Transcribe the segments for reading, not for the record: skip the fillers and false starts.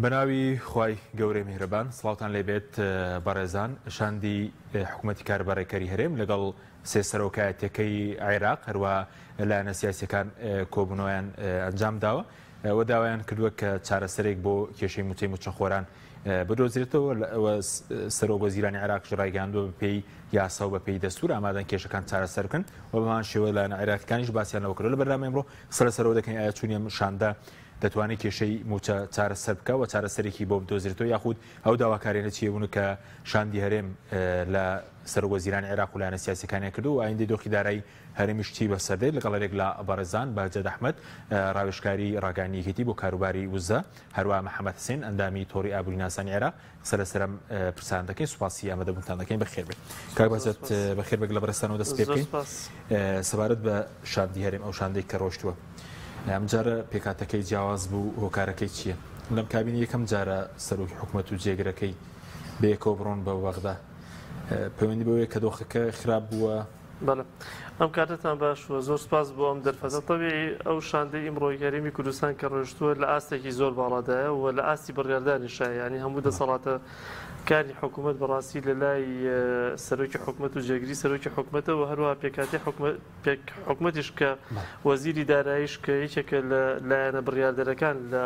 بەناوی خوای گەورەی میهرەبان سڵاوتان لێبێت بەڕێزان شاندی حکوومەتی کاربەڕێکەری هەرێم لەگەڵ سێ سەرۆکایەتەکەی عێراق هەروە لایەنە سیاسەکان کۆبوونەوەیان ئەنجام داوە و داوایان کردووە کە چارەسەرێک بۆ کێشەی مووچەی مووچەخۆران بدۆزرێتەوە و سەرۆک وەزیرانی عێراقیش ڕایگەیاندووە بەپێی یاسا و بەپێی دەستور ئامادەن کێشەکان چارەسەر بکەن و بەمان شێوە لایەنە عێراقیەکانیش باسیان لەوە کردووە. لە بەرنامەی ئەمڕۆ قسە لەسەرەوە دەکەین ئایا چوونی ئەم شاندە دەتوانێت کێشەی مووچە چارەسەر بکە و چارەسەرێکی بۆ بدۆزرێتەوە یاخود ئەو داواکاریانە چیە بوون کە شاندی هەرێم لە سەرۆک وەزیرانی عێراق و لایەنە سیاسیەکانیان کردو و ئایندەی دۆخی دارایی هەرێمیش چی بەسەر دێت. لەگەڵ هەرێک لە بەڕێزان بەهجەت ئەحمەد ڕاوێژکاری ڕاگەیاندنی یەکێتی بۆ کاروباری وزە، هەروەها محەمەد حسێن ئەندامی تۆڕی ئابووریناسانی عێراق قسە لەسەر ئەم پرسانە دەکەین. سوپاسی ئامادەبوونتان دەکەین. بەخێربێن کاک بەهجەت، بەخێربێن لە بەڕێزتانەوە دەست پێ بکەین. سەبارەت بە شاندی هەرێم، ئەو شاندەی کە ڕۆشتووە ئەمجارە پێکهاتەکەی جیاواز بوو، هۆکارەکەی چییە؟ لەم کابینە یەکەم جارە سەرۆکی حکومەت و جێگرەکەی بەیەکەوە بڕۆن بە بەغدا، پەیوەندی بەوەیە کە دۆخەکە خراپ بووە؟ بەڵێ ئەم کاتەتان باش و زۆر سپاس بۆ ئەم دەرفەتە. تەبیعی ئەو شاندەی ئیمڕۆی هەرێمی کوردستان کە ڕۆیشتووە لە ئاستێکی زۆر باڵادایە و لە ئاستی بڕیاردانیشە، یعنی هەموو دەسەڵاتە کاری حکوومەت بەڕاستی لە لای سەرۆکی حکوومەت و جێگری سەرۆکی حکوومەتە و هەروەها پێکهاتەی حکوومەتیش کە وەزیری داراییش کە یەکێکە لە لایەنە بڕیاردەرەکان لە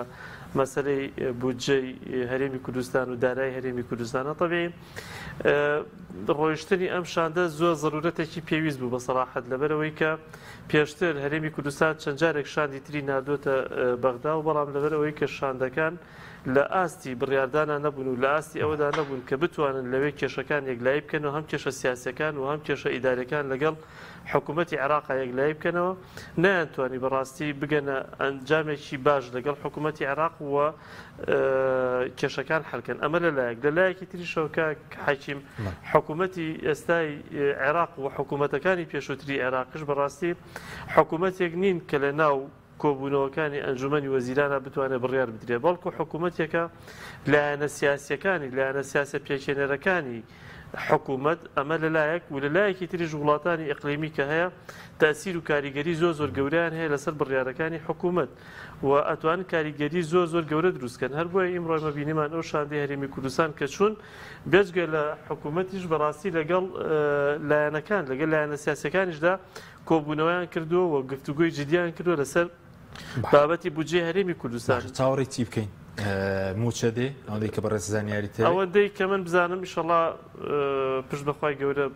مەسەلەی بودجەی هەرێمی کوردستان و دارایی هەرێمی کوردستانە. تەبیعی ڕۆیشتنی ئەم شاندە زۆر زەرورەتێکی پێویست بوو بە سەراحەت، لەبەرئەوەی کە پێشتر هەرێمی کوردستان چەند جارێک شاندی تری ناردۆتە بەغدا و بەڵام لەبەرئەوەی کە شاندەکان لە ئاستی بڕیاردانا نەبوون و لە ئاستی ئەوەدا نەبوون کە بتوانن لەوێ کێشەکان یەکلایی بکەنەوە، هەم کێشە سیاسیەکان و هەم کێشە ئیداریەکان لەگەڵ حکوومەتی عێراقا یەکلایی بکەنەوە، نەیانتوانی بەڕاستی بگەنە ئەنجامێکی باش لەگەڵ حکوومەتی عێراق و کێشەکان حەلکەن. ئەمە لە لایەک، لە لایەکی تریشەوە کاک حەکیم حکوومەتی ئێستای عێراق و حکوومەتەکانی پێشووتری عێراقیش بەڕاستی حکوومەتێک نین کە لە ناو کۆبوونەوەکانی ئەنجومەنی وەزیرانە بتوانێت بڕیار بدرێت، بەڵکو حکوومەتێکە لایەنە سیاسیەکانی، لایەنە سیاسە پێکهێنەرەکانی حکوومەت، ئەمە لە لایەک و لە لایەکی تریش وڵاتانی ئیقلیمی کە هەیە تەسیر و کاریگەری زۆر زۆر گەورەیان هەیە لەسەر بڕیارەکانی حکوومەت و ئەتوانن کاریگەری زۆر زۆر گەورە دروست کەن. هەر بۆیە ئیمڕۆ ئێمە بینیمان ئەو شاندەی هەرێمی کوردستان کە چوون بێجگە لە حکوومەتیش بەڕاستی لەگەڵ لایەنەکان، لەگەڵ لایەنە سیاسیەکانیشدا کۆبوونەوەیان کردووە و گفتوگۆی جدیان کردووە لەسەر بابەتی بودجەی هەرێمی کوردستان. باشە چاوەڕێی چی بکەین؟ مووچە دێ؟ ئەوەندەی کە بەڕێز زانیاری تێ؟ ئەوەندەی کە من بزانم ئیشەڵا پشت بە خوای گەورە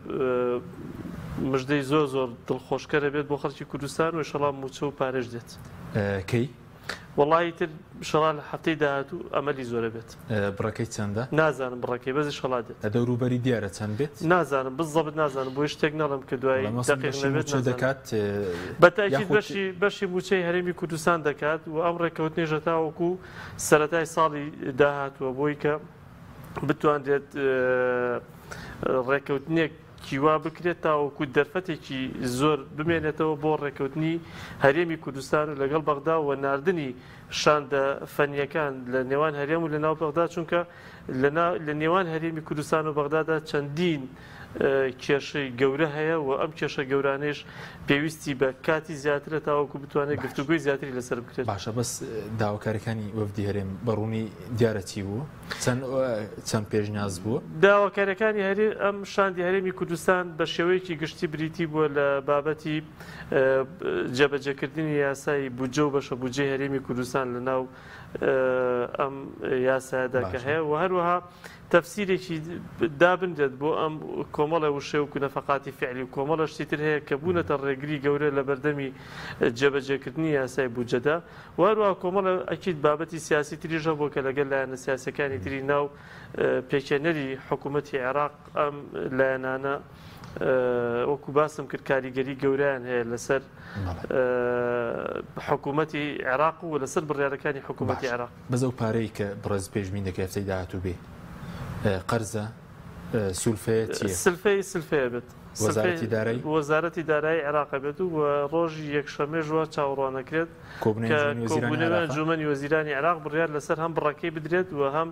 مژدەی زۆر زۆر دڵخۆشکەرە بێت بۆ خەڵکی کوردستان و ئیشەڵا مووچە و پارەش دێت. کەی؟ وەڵایی تر ئیشەڵا لە هەفتەی داهاتوو ئەمەلی زۆرە بێت. بڕەکەی چەندە؟ نازانم بڕەکەی بەس ئیشەڵا دێت. لە دەوروبەری دیارە چەند بێت؟ نازانم بزەبت نازانم بۆیە شتێک نەڵێم کە دوایی وەڵا مەسم دەقیق بەشی نەبێت مووچە نازانم. دەکات بە تەئکید یاخود بەشی بەشی مووچەی هەرێمی کوردستان دەکات و ئەم ڕێککەوتنەیش هەتاوەکو سەرەتای ساڵی داهاتووە بۆی کە بتوانرێت ڕێککەوتنێک وا بکرێت تاوەکو دەرفەتێکی زۆر بمێنێتەوە بۆ ڕێککەوتنی هەرێمی کوردستان و لەگەڵ بەغدا و ناردنی شاندە فەنییەکان لە نێوان هەرێم و لە ناو بەغدا، چونکە لە نێوان هەرێمی کوردستان و بەغدادا چەندین کێشەی گەورە هەیە و ئەم کێشە گەورانەیش پێویستی بە کاتی زیاترە تاوەکو بتوانێت گفتوگۆی زیاتری لەسەر بکرێت. باشە بەس داواکاریەکانی وەفدی هەرێم بە ڕوونی دیارە چی بوو؟ چەند چەند پێشنیاز بووە؟ داواکاریەکانی هەرێ ئەم شاندی هەرێمی کوردستان بە شێوەیەکی گشتی بریتی بووە لە بابەتی جێبەجێکردنی یاسای بودجە و بەشە بودجەی هەرێمی کوردستان لە ناو ئەم یاسایەدا کە هەیە و هەروەها تەفسیرێکی دابنرێت بۆ ئەم کۆمەڵە وشەی وەکو نەفەقاتی فعلی و کۆمەڵە شتی تر هەیە کە بوونەتە ڕێگری گەورە لە بەردەمی جێبەجێکردنی یاسای بودجەدا و هەروەها کۆمەڵە ئەکید بابەتی سیاسی تریش هەبووە کە لەگەل لایەنە سیاسیەکانی تری ناو پێکهێنەری حکوومەتی عێراق ئەم لایەنانە وەکو باسم کرد کاریگەری گەورەیان هەیە لەسەر حکوومەتی عێراق و لەسەر بڕیارەکانی حکوومەتی عێراق. بەس ئەو پارەی کە بەڕێز پێشبین دەکەی هەفتەی داهاتوو بێ قەرزە سولفەیە چییە؟ سلفەی سلفەیە بێت. وەزارەتی دارایی؟ وەزارەتی دارایی عێراق بێت و ڕۆژی یەکشەممەش وا چاوەڕوانەکرێت کە کۆبوونەوەی ئەنجوومەنی وەزیرانی عێراق بڕیار لەسەر هەم بڕەکەی بدرێت و هەم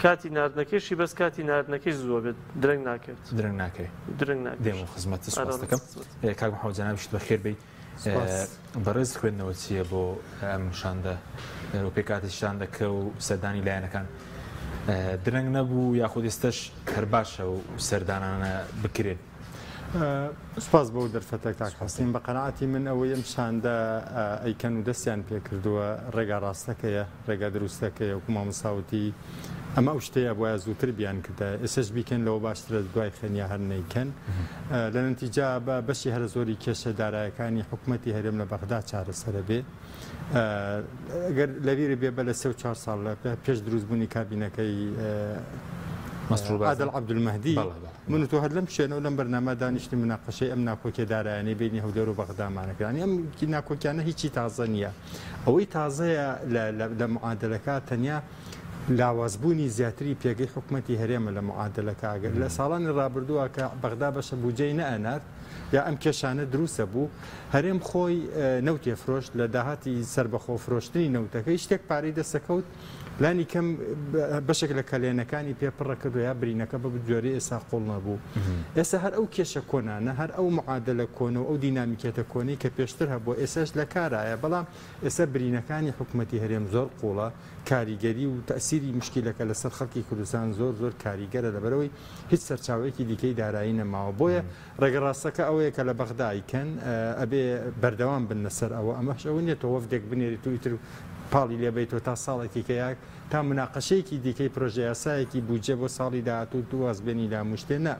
کاتی ناردنەکەیشی بەس کاتی ناردنەکەی زووە بێت درەنگ ناکەوێت. درەنگ ناکەوێت. درەنگ ناکەوێت. دێمەوە خزمەتت سوپاس دەکەم. کاک محەممەد جەنابیشت بەخێر بێی. بەڕێز خوێندنەوە چییە بۆ ئەم شاندە و پێکاتی شاندەکە و سەردانی لایەنەکان درەنگ نەبوو یاخود ئێستش هەر باشە و سەردانانە بکرێن؟ سپاس بۆ دەرفەتە کاک حەسین بە قەناعەتی من ئەوەی ئەم شاندە ئەیکەن و دەستیان پێکردووە ڕێگا ڕاستەکەیە ڕێگا دروستەکەیە وەکو مامۆستا وتی ئەمە ئەو شتەیە بوایە زووتر بیان کردایە ئێسەش بیکەن لەوە باشترە دوای خەن یا هەر نەیکەن لە نەتیجا بە بەشی هەرە زۆری کێشە دارایەکانی حکومەتی هەرێم لە بەغدا چارەسەرە بێ گەر لەبیرت بێ بە لە سێ و چوار ساڵ لە پێش دروستبوونی کابینەکەی عادل عەبدولمەهدی من و تۆ هەر لەم شوێنە و لەم بەرنامە دانیشتین مناقەشەی ئەم ناکۆکیە دارایانەی بینی هەولێر و بەغدامانە کرد. یانی ئەم ناکۆکیانە هیچی تازە نییە. ئەوەی تازەیە لە معادلەکە تەنیا لاوازبوونی زیاتری پێگەی حکومەتی هەرێمە لە معادلەکە. ئەگەر لە ساڵانی ڕابردووە کە بەغدا بەشە بودجەی نەئەنارد یا ئەم کێشانە دروستە بوو، هەرێم خۆی نەوتێ فرۆشت، لە داهاتی سەربەخۆ فرۆشتنی نەوتەکەی شتێک پارەی دەستەکەوت، لانی کەم بەشێک لە کەلێنەکانی پێ پڕە کردو یا برینەکە بە جۆرەی ئێستا قوڵ نەبوو. ئێستا هەر ئەو کێشە کۆنانە، هەر ئەو معادلە کۆنە و ئەو دینامیکیەتە کۆنەی کە پێشتر هەبووە ئێستاش لە کارایە، بەڵام ئێستا برینەکانی حکومەتی هەرێم زۆر قوڵە، کاریگەری و تەئسیری موشکیلەکە لەسەر خەڵکی کوردستان زۆر زۆر کاریگەرە، لەبەرئەوەی هیچ سەرچاوەیەکی دیکەی دارایی نەماوە. بۆیە ڕێگە ڕاستەکە ئەوەیە کە لە بەغدا ئەیکەن، ئەبێ بەردەوام بن لەسەر ئەوە، ئەمەش ئەوە نییە تۆ وەفدێک بنێریت و ئیتر پاڵی لێ بەیتەوە تا ساڵێکی کە یا تا موناقەشەیەکی دیکەی پرۆژەیاسایەکی بودجە بۆ ساڵی داهاتوو تو واز بێنی لە هەموو شتێ، نا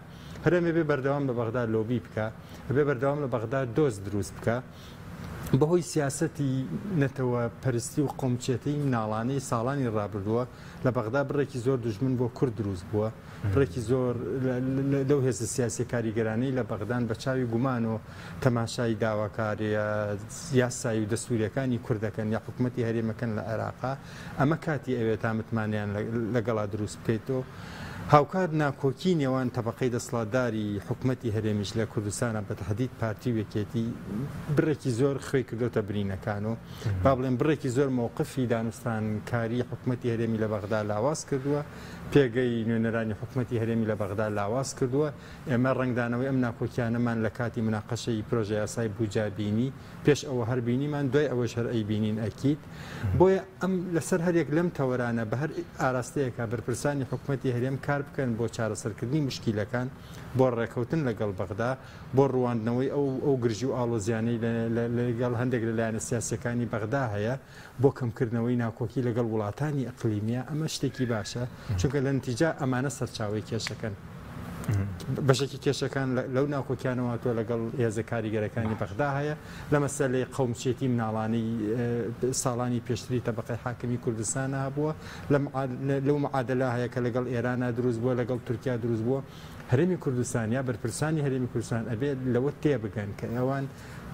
هەرێم ئەبێ بەردەوام لە بەغدا لۆبی بکا، ئەبێ بەردەوام لە بەغدا دۆست دروست بکا. بەهۆی سیاسەتی نەتەوە پەرستی و قەومچێتیی مناڵانەی ساڵانی ڕابردووە لە بەغدا بڕێکی زۆر دوژمن بۆ کورد دروست بووە، بڕێکی زۆر لەو هێزە سیاسیە کاریگەرانەی لە بەغدان بە چاوی گومانەوە تەماشای داواکاریە یاسایی و دەستوریەکانی کورد دەکەن یا حکومەتی هەرێمەکەن لە عێراقا، ئەمە کاتی ئەوێت تا متمانەیان لەگەڵا دروست بکەیتەوە. هاوکات ناکۆکی نێوان تەبەقەی دەسڵاتداری حکومەتی هەرێمیش لە کوردستانا بە تەحدید پارتی و یەکێتی بڕێکی زۆر خوێی کردۆتە برینەکان و با بڵێم بڕێکی زۆر مەوقفی دانوستانکاری حکومەتی هەرێمی لە بەغدا لاواز کردووە، پێگەی نوێنەرانی حکومەتی هەرێمی لە بەغدا لاواز کردووە. ئێمە ڕەنگدانەوەی ئەم ناکۆکیانەمان لە کاتی موناقەشەی پرۆژەیاسای بوجا بینی، پێش ئەوە هەر بینیمان، دوای ئەوەیش هەر ئەیبینین ئەکید. بۆیە ئەم لەسەر هەریەک لەم تەوەرانە بە هەر ئاراستەیەکا بەرپرسانی حکومەتی هەرێم کار بکەن بۆ چارەسەرکردنی موشکیلەکان، بۆ ڕێکەوتن لەگەڵ بەغدا، بۆ ڕواندنەوەی ئەو ئەو گرژی و ئاڵۆزیانەی لەگەڵ هەندێک لە لایەنە سیاسیەکانی بەغدا هەیە، بۆ کەمکردنەوەی ناکۆکی لەگەڵ وڵاتانی ئەقلیمیە، ئەمە شتێکی باشە، چونکە لە نتیجە ئەمانە سەرچاوەی کێشەکەن. بەشێکی کێشەکان لەو ناکۆکیانەوە هاتووە لەگەڵ هێزە کاریگەرەکانی بەغدا هەیە، لە مەسەلەی قەومچێتی مناڵانی ساڵانی پێشتری تەبەقەی حاکمی کوردستانە هەبووە، لەو معادلە هەیە کە لەگەڵ ئێرانە دروست بووە، لەگەڵ تورکیا دروست بووە. هەرێمی کوردستان یا بەرپرسانی هەرێمی کوردستان ئەبێت لەوە تێبگەن کە ئەوان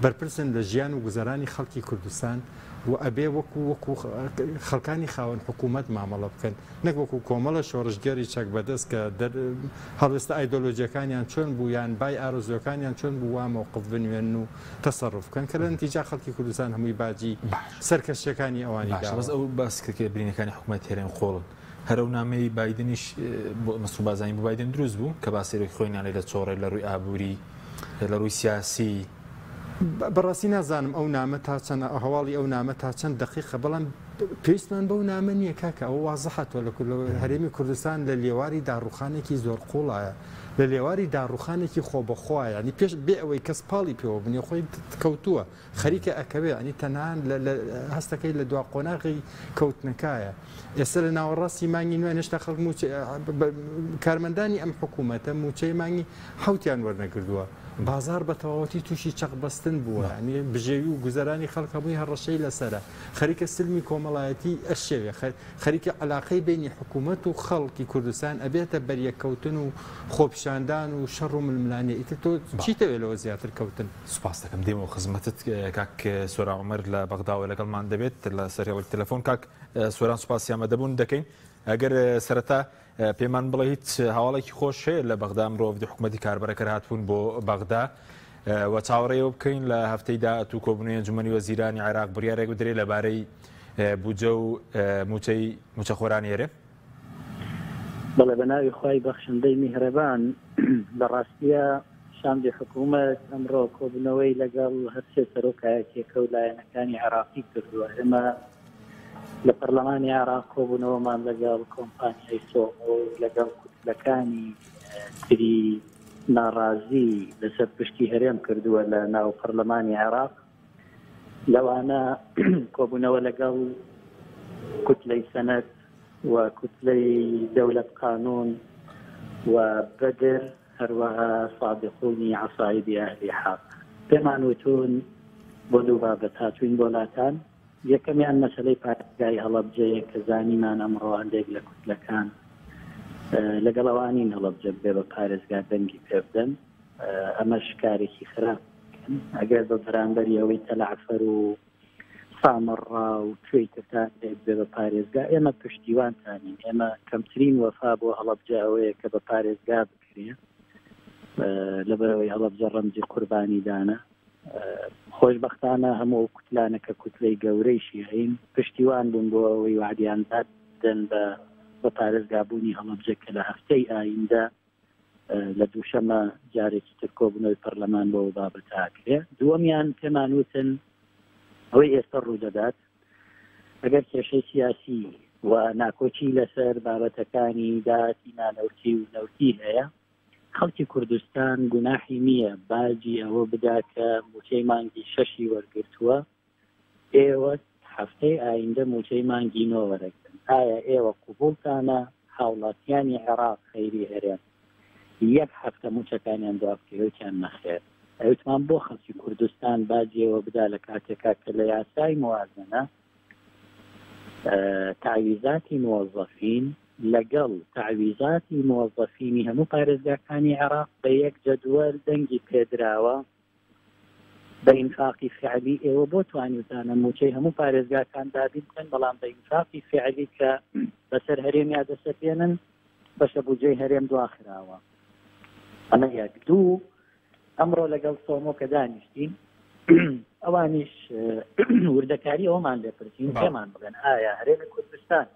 بەرپرسن لە ژیان و گوزەرانی خەڵکی کوردستان و ئەبێ وەکو وەکو خەڵکانی خاوەن حکوومەت مامەڵە بکەن نەک وەکو کۆمەڵە شۆڕشگێڕی چەک بەدەست کە هەڵوێستە ئایدۆلۆژیەکانیان چۆن بوو یان بای ئارەزووەکانیان چۆن بوو وا مەوقف بنوێنن و تەسەڕوف بکەن کە لە نتیجا خەڵکی کوردستان هەمووی باجی سەرکەشیەکانی ئەوانی باشە داوە. بەس ئەو باس کرد کە برینەکانی حکوومەت هەرێم قۆڵن هەر ئەو نامەی بایدنیش بۆ مەسرور بارزانی بۆ بایدن دروست بوو کە باسی ڕێک خۆینان لێ دەچۆڕێ لە ڕووی ئابووری لە ڕووی سیاسی. بەڕاستی نازانم ئەو نامە تا چەند هەواڵی ئەو نامە تا چەند دەقیقە بەڵام پێویستمان بەو نامە نییە کاکە ئەوە وازحە تۆ لە هەرێمی کوردستان لە لێواری داڕوخانێکی زۆر قوڵایە لە لێواری داڕوخانێکی خۆبەخۆیە ینی پێش بێ ئەوەی کەس پاڵی پێوە بنێ خۆی کەوتووە خەریکە ئەکەوێ ینی تەنها هەستەکەی لە دوا قۆناغی کەوتنەکایە ئێستا لە ناوەڕاستی مانگی نوێ هێشتا خەڵک موچە کارمەندانی ئەم حکوومەتە موچەی مانگی حوتیان وەرنەگردووە بازار بە تەواوەتی تووشی چەق بەستن بووە ینی بژێوی و گوزەرانی خەڵک هەمووی هەڕەشەی لەسەرە خەریکە سلمی کۆمەڵایەتی ئەشێوێ خەریکە علاقەی بینی حکوومەت و خەڵکی کوردستان ئەبێتە بەریەککەوتن و خۆپیشاندان و شەڕ و ململانێ ئیتر تۆ چیتەوێ لەوە زیاتر کەوتن. سوپاست دەکەم دێمەوە خزمەتت کاک سۆران عومەر لە بەغداوە لەگەڵمان دەبێت لە سەر هێڵی تەلەفۆن کاک سۆران سوپاسی ئامادەبوون دەکەین ئەگەر سەرەتا پێمان بڵێ هیچ هەواڵێکی خۆش هەیە لە بەغدا ئەمڕۆ وەفدی حکوومەتی کاربەرەکەر هاتبوون بۆ بەغدا و چاوەڕێیەوە بکەین لە هەفتەی داهاتوو کۆبوونەوەی ئەنجومەنی وەزیرانی عێراق بڕیارێک بدرێت لەبارەی بودجە و مووچەی مووچەخۆرانی هەرێم؟ بەڵێ بە ناوی خوای بەخشندەی میهرەبان لە ڕاستیا. شاندی حکوومەت ئەمڕۆ کۆبوونەوەی لەگەڵ هەرسێ سەرۆکایەتیەکە و لایەنەکانی عێراقی کردووە. ئێمە لە پەرلەمانی عێراق کۆبوونەوەمان لەگەڵ کۆمپانیای سۆمۆ و لەگەڵ کوتلەکانی تری ناڕازی لەسەر پشکی هەرێم کردووە لە ناو پەرلەمانی عێراق. لەوانە کۆبوونەوە لەگەڵ کوتلەی سەنەد و کوتلەی دەولەت قانون و بەدر هەروەها سادقونی عەسایبی ئەهلی حەق. پێمان وتوون بۆ دوو بابەت هاتووین بۆ لاتان، یەکەمیان مەسەلەی پارێزگای هەڵەبجەیە کە زانیمان ئەمڕۆ هەندێک لە کوتلەکان لەگەڵ ئەوانین هەڵەبجە ببێ بە پارێزگا دەنگی پێبدەن. ئەمەش کارێکی خراپ ئەگەر بە بەرامبەری ئەوەی تەلەعفەر و سامەڕا و کوێی ترتان بێ بە پارێزگا ئێمە پشتیوانتانین ئێمە کەمترین وەفا بۆ هەڵەبجە ئەوەیە کە بە پارێزگا بکرێ لەبەرەوەی هەڵەبجە ڕەمزی قوربانیدانە خۆشببختانە هەموو ئەو کوتلانە کە کوتلەی گەورەی شیعین پشتیوان بوون بۆ ئەوەی وعدیان دادن بە بە پارێزگابوونی هەڵەبجە کە لە هەفتەی ئایندە لە دووشەمە جارێکی تر کۆبوونەوەی پەرلەمان بۆ ئەو بابەتە ئەکرێ. دووەمیان پێمان وتن ئەوەی ئێستا ڕوودەدات ئەگەر کێشەی سیاسی و ناکۆکی لەسەر بابەتەکانی داهاتی نانەوتی و نەوتی هەیە خەڵکی کوردستان گوناحی نییە باجی ئەوە بدا کە موچەی مانگی شەشی وەرگرتووە ئێوە هەفتەی ئایندە موچەی مانگی نۆ وەرەگرن، ئایا ئێوە قبوڵتانە هاوڵاتیانی عێراق خەیری هەرێم یەک هەفتە موچەکانیان دوابکەوێ؟ وتیان نەخێر. ئەوتمان بۆ خەڵکی کوردستان باجی ئەوە بدا لە کاتێکا کە لە یاسای موازنە تەعویزاتی موەزەفین لەگەڵ تەعویزاتی موەزەفینی هەموو پارێزگاکانی عێراق بە یەک جەدوەل دەنگی پێدراوە، بە ئینفاقی فعلی ئێوە بۆ توانیوتانە مووچەی هەموو پارێزگاکان دابین بکەن، بەڵام بە ئینفاقی فعلی کە بەسەر هەرێمیا دەسەپێنن بەشە بودجەی هەرێم دواخراوە. ئەمە یەک. دوو، ئەمڕۆ لەگەڵ سۆمۆ کە دانیشتین ئەوانیش وردەکاری ئەومان لێپرسین پێمان بڵێن ئایا هەرێمی کوردستان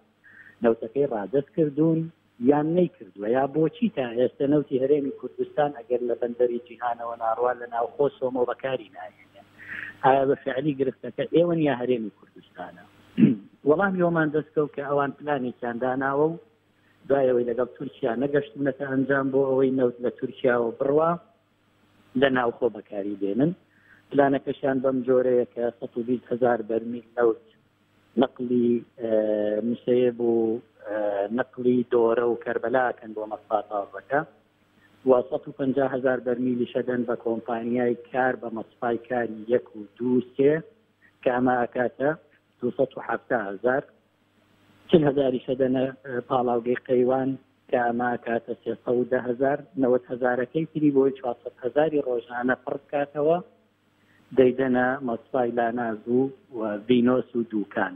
نەوتەکەی ڕادەست کردوون یان نەیکردووە یا بۆچی تا ئێستە نەوتی هەرێمی کوردستان ئەگەر لە بەندەری جیهانەوە ناڕوا لە ناوخۆ سۆمۆ بەکاری ناهێنێ؟ ئایا بە فعلی گرفتەکە ئێوەن یا هەرێمی کوردستانە؟ وەڵامی ئەومان دەستکەوت کە ئەوان پلانێکیان داناوە و دوای ئەوەی لەگەڵ تورکیا نەگەشتونەتە ئەنجام بۆ ئەوەی نەوت لە تورکیاوە بڕوا لە ناوخۆ بەکاری دێنن. پلانەکەشیان بەم جۆرەیە کە 120 هەزار بەرمیل نەوت نەقلی مسەیب و نەقلی دۆرە و کەربەلا ئەکەن بۆ مەسفا تازەکە و 150 هەزار بەرمیلیش ئەدەن بە کۆمپانیای کار بە مەسفای کاری یەک و دوو سێ کە ئەمە ئەکاتە 270 هەزار 40 هەزاریش ئەدەنە پاڵاوگەی قەیوان کە ئەمە ئەکاتە 310 هەزار 90 هەزارەکەی تری بۆی 400 هەزاری ڕۆژانە پڕ بکاتەوە دەیدەنە مەسفای لاناز و ڤینۆس و دوکان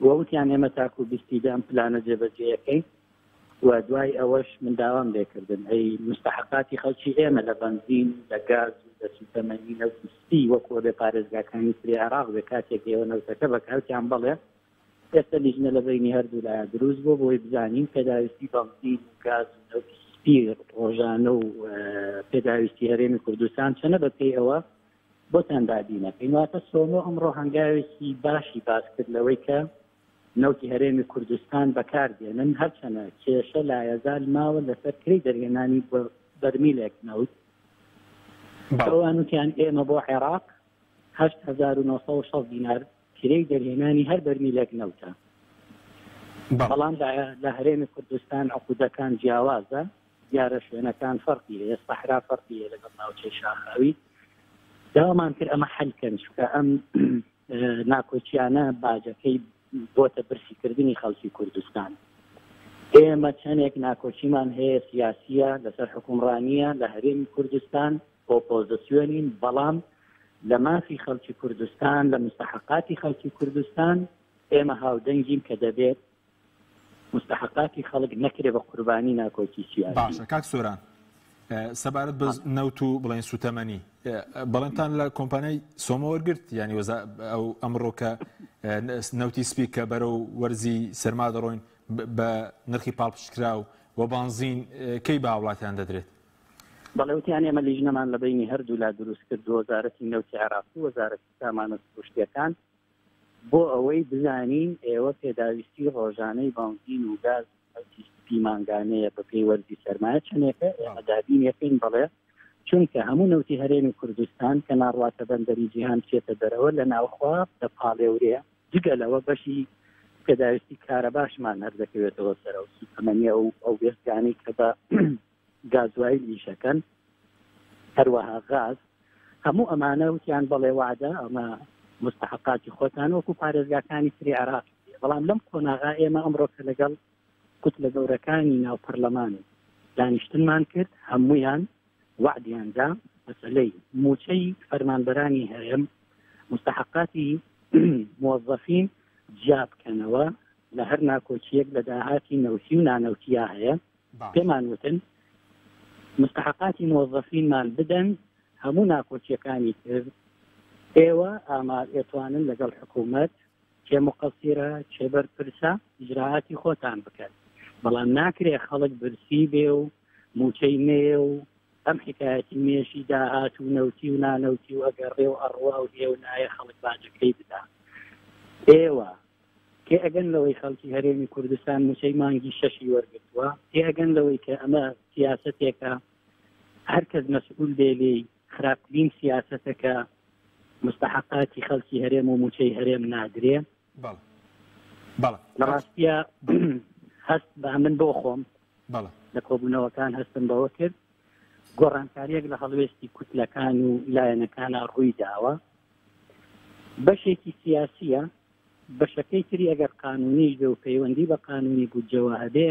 و وتیان ئێمە تاکو بیستی دە ئەم پلانە جێبەجێیەکەین و دوای ئەوەش من داوام لێکردن ئەی مستحقاتی خەڵکی ئێمە لە بەنزین لە گاز و لە سوتەمەنی نەوتی سپی وەکو ئەبێ پارێزگاکانی تری عێراق بێ کاتێک ئێوە نەوتەکە بەکاوتیان بەڵێ ئێستا لیژنە لە بەینی هەردوو لایە دروست بووە بۆی بزانین پێداویستی بەنزین و گاز و نەوتی سپی ڕۆژانە و پێداویستی هەرێمی کوردستان چەنە بە پێی ئەوە بۆتان دابینەکەین. واتە سۆمۆ ئەمڕۆ هەنگاوێکی باشی باس کرد لەوەی کە نەوتی هەرێمی کوردستان بەکار دێنن، هەرچەنە کێشە لایەزال ماوە لەسەر کرێی دەرهێنانی بەرمیلێک نەوت. ئەوان وتیان ئێمە بۆ عێراق 8960 دینار کرێی دەرهێنانی هەر بەرمیلێک نەوتە، بەڵام لە هەرێمی کوردستان عقودەکان جیاوازە، دیارە شوێنەکان فەرقی هەیە، سەحرا فەرقی هەیە لەگەڵ ناوچەی شاخاوی. داوامان کرد ئەمە حەل کەن، چونکە ئەم ناکۆکیانە باجەکەی بۆتە برسیکردنی خەڵکی کوردستان. ئێمە چەندێک ناکۆکیمان هەیە سیاسیە لەسەر حکومڕانیە لە هەرێمی کوردستان، ئۆپۆزسیۆنین، بەڵام لە مافی خەڵکی کوردستان، لە مستحقاتی خەڵکی کوردستان ئێمە هاودەنگین کە دەبێت مستحقاتی خەڵک نەکرێ بە قوربانی ناکۆکی سیاسی. باشە کاک سۆران، سەبارەت بە نەوت و بڵێن سوتەمەنی، بەڵێنتان لە کۆمپانیای سۆمۆ وەرگرت؟ یانی ئەو ئەمڕۆ کە نەوتی سپی کە بەرەو وەرزی سەرما دەڕۆین بە نرخی پاڵپشتکراو و بانزین کەی بە هاوڵاتیان دەدرێت؟ بەڵێ وتیان ئێمە لیژنەمان لە بەینی هەردوولا دروست کردووە، وەزارەتی نەوتی عێراق و وەزارەتی سامانە سروشتییەکان، بۆ ئەوەی بزانین ئێوە پێداویستی ڕۆژانەی بەنزین و گاز و نەوتی سپی مانگانەیە بەپێی وەرزی سەرمایە چەندێکە، ئێمە دابینی ئەکەین. بەڵێ چونکە هەموو نەوتی هەرێمی کوردستان کە ناڕواتە بەندەری جیهان بچێتە دەرەوە لە ناوخوا دەپاڵێورێ، جگە لەوە بەشی پێداویستی کارەباشمان هەر دەکەوێتەوە سەر ئەو سوتەمەنیە و ئەو وێستگانەی کە بە گازوایل ئیشەکەن، هەروەها غاز، هەموو ئەمانە وتیان بەڵێ وەعدە ئەمە مستحقاتی خۆتان وەکو پارێزگاکانی تری عێراق. بەڵام لەم قۆناغا ئێمە ئەمڕۆ کە لەگەڵ کوتلە گەورەکانی ناو پەرلەمان دانیشتنمان کرد هەموویان وەعدیان دا مەسەلەی مووچەی فەرمانبەرانی هەرێم مستحقاتی موظفین جیا بکەنەوە لە هەر ناکۆکیەک لە داهاتی نەوتی و نانەوتیا هەیە. پێمان وتن مستحقاتی موظفینمان بدەن هەموو ناکۆکیەکانی تر ئێوە ئامار ئێتوانن لەگەڵ حکوومەت کێ مقەسیرە کێ بەرپرسە ئیجرائاتی خۆتان بکەن بەڵام ناکرێ خەڵک برسی بێ و موچەی نەیە و ئەم حکایەتی مێشی داهات و نەوتی و نانەوتی و ئەگەڕێ و ئەڕوا و دێ و نایە خەڵک باجەکەی بدا ئێوە تێئەگەن لەوەی خەڵکی هەرێمی کوردستان مووچەی مانگی شەشی وەرگرتووە؟ تێئەگەن لەوەی کە ئەمە سیاسەتێکە هەر کەس مەسئول بێ لێی خراپترین سیاسەتە کە مستحقاتی خەڵکی هەرێم و مووچەی هەرێم نادرێ؟ بەڵێ بەڵێ لە ڕاستیە هەست بە من بۆ خۆم بەڵێ لە کۆبوونەوەکان هەستم بەوە کرد گۆڕانکاریەک لە هەڵوێستی کوتلەکان و لایەنەکانە ڕووی داوە بەشێکی سیاسیە بەشەکەی تری ئەگەر قانونیش بێ و پەیوەندی بە قانونی بودجەوە هەبێ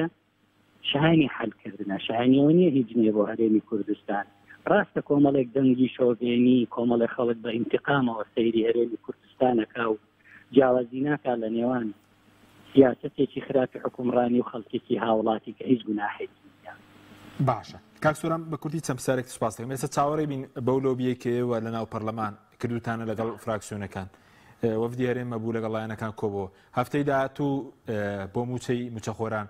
شایانی حەل کردنە، شایانی ئەوە نییە هیچ نییە بۆ هەرێمی کوردستان. ڕاستە کۆمەڵێک دەنگی شۆڤێنی، کۆمەڵێک خەڵک بە ئینتقامەوە سەیری هەرێمی کوردستان ئەکا و جیاوازی ناکا لە نێوان سیاسەتێکی خراپی حوکمڕانی و خەڵکێکی هاوڵاتی کە هیچ گوناحێکی نییە. باشە کاک سۆران بە کورتی چەند پرسیارێک سوپاس دەکەم ئێستا چاوەڕێ بین بەو لۆبیەی کە ئێوە لە ناو پەرلەمان کردوتانە لەگەڵ فراکسیۆنەکان وەفدی هەرێم مەبوو لەگەڵ لایەنەکان کۆبەوە هەفتەی داهاتوو بۆ مووچەی مووچەخۆران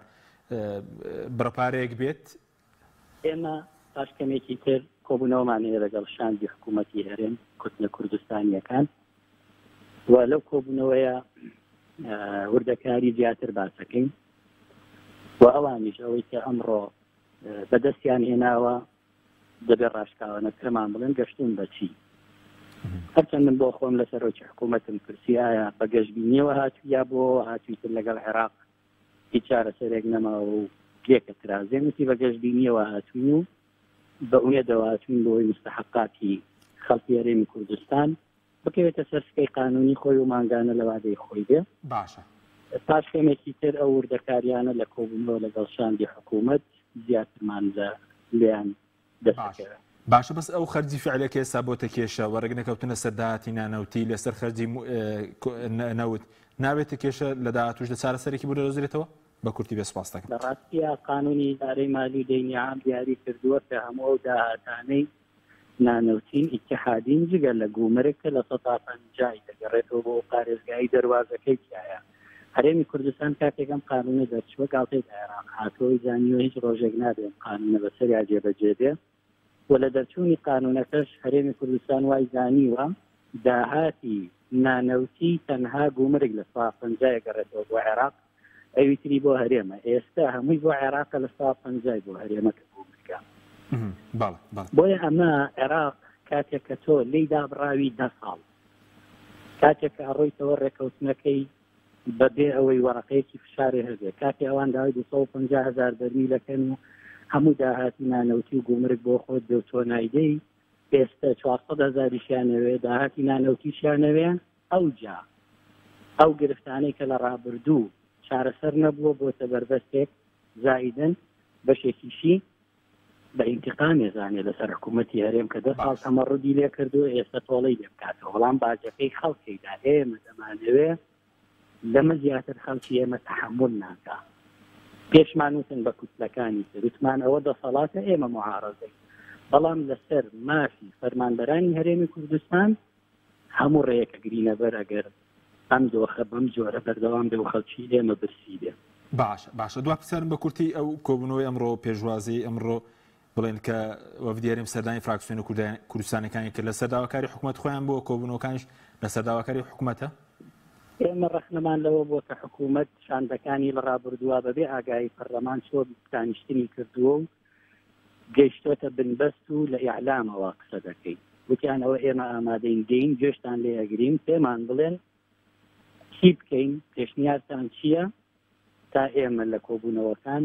بڕە پارەیەک بێت؟ ئێمە پاش کەمێکی تر کۆبوونەوەمان هەیە لەگەڵ شاندی حکوومەتی هەرێم، کوتلە کوردستانییەکان و لەو کۆبوونەوەیە وردەکاری زیاتر باسەکەین و ئەوانیش ئەوەی کە ئەمڕۆ بەدەستیان هێناوە دەبێت ڕاشکاوانە پێمان بڵێن گەشتون بە چی؟ هەرچەند من بۆ خۆم لە سەرۆکی حکوومەتم پرسی ئایا بە گەشبینیەوە هاتوو یا بۆ هاتوویتر لەگەڵ عێراق هیچ چارەسەرێک نەماوە و لێکە ترازێن وتی بە گەشبینیەوە هاتوین و بە ئومێدەوە هاتوین بۆی مستحقاتی خەڵکی هەرێمی کوردستان بکەوێتە سەر سکەی قانونی خۆی و مانگانە لە وادەی خۆی بێ. باشە. پاش کەمێکی تر ئەو وردەکاریانە لە کۆبوونەوە لەگەڵ شاندی حکوومەت زیاترمان لە لێیان دەست باشە. دەکەوێ. باشە بەس ئەو خەرجی فعلە کە ئێستا بۆتە کێشە و ڕێک نەکەوتنە سەر داهاتی نانەوتی لەسەر خەرجی نەوت نابێتە کێشە لە داهاتووش لە چارەسەرێکی بۆ دەدۆزرێتەوە؟ بە کورتی بێ سوپاست دەکەم. لە ڕاستیا قانوونی ئیدارەی مالی و دەینی عام دیاری کردووە کە هەموو ئەو داهاتانەی نانەوتین ئیتیحادین جگە لە گومرگ کە لە سەتا پەنجای دەگەڕێتەوە بۆ ئەو پارێزگای دەروازەکەی تیایە. هەرێمی کوردستان کاتێک ئەم قانونە دەرچووە گاڵتەی بە عێراق هاتووە زانیوە هیچ ڕۆژێک نابێ ئەم قانونە بەسەریا جێبەجێ بێ و لە دەرچوونی قانونەکەش هەرێمی کوردستان وای زانیوە داهاتی نانەوتی تەنها گومرگ لە سا پەنجای گەڕێتەوە بۆ عێراق ئەوی تری بۆ هەرێمە ئێستا هەمووی بۆ عێراقە لە سا پەنجای بۆ هەرێمە کە گومرگە بۆیە ئەمە عێراق کاتێک کە تۆ لێی دابڕاوی دە ساڵ کاتێک کە ئەڕۆیتەوە ڕێکەوتنەکەی بەبێ ئەوەی وەڕقەیەکی فشارێ هەبێ کاتێ ئەوان داوای 250 هزار بەرمیلەکەن و هەموو داهاتی نانەوتی و گومرگ بۆ خۆت بێ و تۆ نایدەی ئێستە 400 هزاریشیانەوێ داهاتی نانەوتیشیانەوێ ئەوجا ئەو گرفتانەی کە لە ڕابردوو چارەسەر نەبووە بۆتە بەربەستێک، زائیدەن بەشێکیشی بە ئینتیقامێ زانێ لەسەر حکوومەتی هەرێم کە دە ساڵ تەمەڕودی لێ کردووە ئێستا تۆڵەی لێ بکاتەوە، بەڵام باجەکەی خەڵکەی دا، ئێمە دەمانەوێ لەمە زیاتر خەڵکی ئێمە تەحەمول ناکا. پێشمان وتن بە کوتلەکانی تر وتمان ئەوە دەسەڵاتە ئێمە موعارەزەین، بەڵام لەسەر مافی فەرمانبەرانی هەرێمی کوردستان هەموو ڕێیەک ئەگرینە بەر ئەگەر ئەم دۆخە بەم جۆرە بەردەوام بێ و خەڵکی ئێمە برسی بێ. باشە باشە دوا پرسیارم بە کورتی ئەو کۆبوونەوەی ئەمڕۆ پێشوازی ئەمڕۆ بڵێن کە وەفدی هەرێم سەردانی فراکسیۆنە کوردستانەکانی کرد لەسەر داواکاری حکومەت خۆیان بووە، کۆبوونەوەکانیش لەسەر داواکاری حکومەتە؟ ئێمە ڕەخنەمان لەوە بووە کە حکومەت شاندەکانی لە ڕابردووە بەبێ ئاگایی پەرلەمان چووە دانیشتنی کردووە و گەیشتۆتە بنبەست و لە ئیعلامەوە قسە دەکەین. وتیان ئەوە ئێمە ئامادەین دێین گوێشتان لێ ئەگرین، پێمان بڵێن چی بکەین، پێشنیارتان چییە تا ئێمە لە کۆبوونەوەکان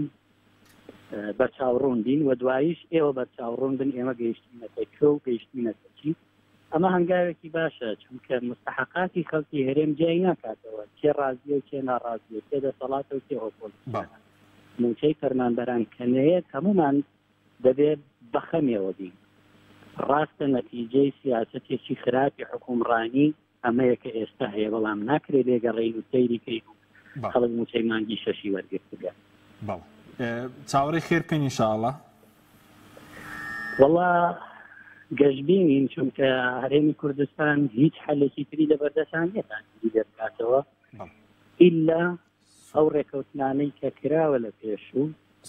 بەرچاوڕوون بین و دواییش ئێوە بەرچاوڕوون بن ئێمە گەیشتوینەتە کوێ و گەیشتوینەتە چی. ئەمە هەنگاوێکی باشە چونکە مستحقاتی خەڵکی هەرێم جیای ناکاتەوە کێ ڕازیە و کێ ناڕازیە، کێ دەسەڵاتە و کێ ئۆپۆزسیۆنە. مووچەی فەرمانبەران کە نەیەت هەموومان دەبێ بەخەمێوە بین. ڕاستە نەتیجەی سیاسەتێکی خراپی حوکمڕانی ئەمەیە کە ئێستا هەیە، بەڵام ناکرێ لێگەڕێین و سەیری کەین و خەڵک مووچەی مانگی شەشی وەرگرتبێ. بەڵێ چاوەڕێی خێر بکەین ان شاء اللە. وەڵا گەشبینین چونکە هەرێمی کوردستان هیچ حەلێکی تری لەبەردەستان نییە تا بیری لێ بکاتەوە ئیلا ئەو ڕێکەوتنانەی کە کراوە لە پێشوو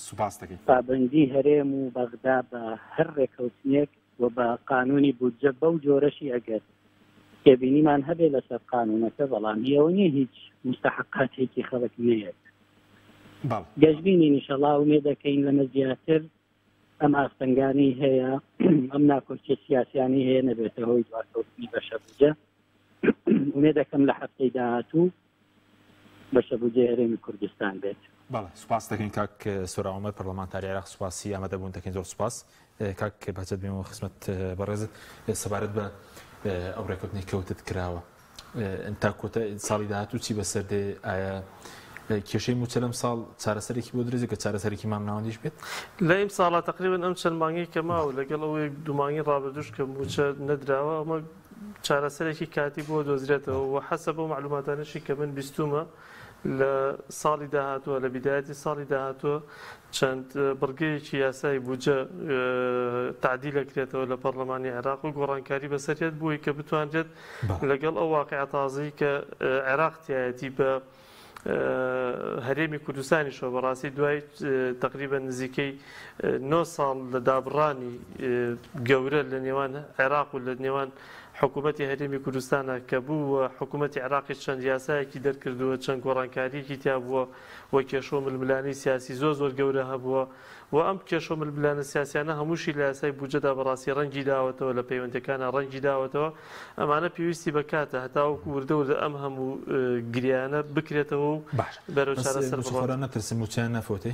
سوپاس دەکەین. پابەندی هەرێم و بەغدا بە هەر ڕێکەوتنێک و بە قانونی بودجە بەو جۆرەشی ئەگەر تێبینیمان هەبێ لەسەر قانونەکە بەڵام هی ئەوە نییە هیچ مستحقاتێکی خەڵک نەیەت. گەشبینین ئینشەڵا ئومێد دەکەین لەمە زیاتر ئەم ئاستەنگانەی هەیە ئەم ناکۆکیە سیاسیانەی هەیە نەبێتە هۆی دواکەوتنی بەشە بودجە. ئومێد دەکەم لە هەفتەی داهاتوو بەشە بودجەی هەرێمی کوردستان بێت. بەڵێ سوپاس دەکەین کاک سۆرا عومەر پەرلەمانتاری عێراق سوپاسی ئامادەبوون دەکەین زۆر سوپاس کاک بەهجەت بێمەوە خزمەت بەڕێزت سەبارەت بە ئەو ڕێکەوتنەی کەوتت کراوە تا کۆتا ساڵی داهاتوو چی بەسەر دێ ئایا کێشەی موچە لەم ساڵ چارەسەرێکی بۆ درێژە کە چارەسەرێکی مام ناوەندیش بێت؟ لە ئیم ساڵا تقریبا ئەم چەند مانگەی کە ماوە لەگەڵ ئەو دوو مانگی ڕابردووش کە موچە نەدراوە ئەمە چارەسەرێکی کاتی بۆ دۆزرێتەوە و حەسەب ئەو مەعلوماتانەشی کە من بیستوومە لە ساڵی داهاتووە لە بیدایەتی ساڵی داهاتووە چەند بڕگەیەکی یاسای بودجە تەعدیل ئەکرێتەوە لە پەڕلەمانی عێراق و گۆڕانکاری بەسەر یەت بۆی کە بتوانرێت لەگەڵ ئەو واقیعە تازەی کە عێراق تیایەتی بە هەرێمی کوردستانیشەوە بەڕاستی دوای تقریبا نزیکەی نۆ ساڵ لە دابڕانی گەورە لە نێوان عێراق و لە نێوان حکوومەتی هەرێمی کوردستانە کە بوو و حکوومەتی عێراقی چەند یاسایەکی دەرکردووە چەند گۆڕانکاریەکی تیا بووە و کێشە و ململانێی سیاسی زۆر زۆر گەورە هەبووە و ئەم کێشە و ململانێ سیاسیانە هەمووشی لە یاسای بودجەدا بەڕاستی ڕەنگی داوەتەوە لە پەیوەندیەکانا ڕەنگی داوەتەوە ئەمانە پێویستی بە کاتە هەتاوەکو وردە وردە ئەم هەموو گریانە بکرێتەوە و باشە بەرەو بەس چارەسەر بڕوات. موچەخۆران نەترسن موچەیان نەفەوتێ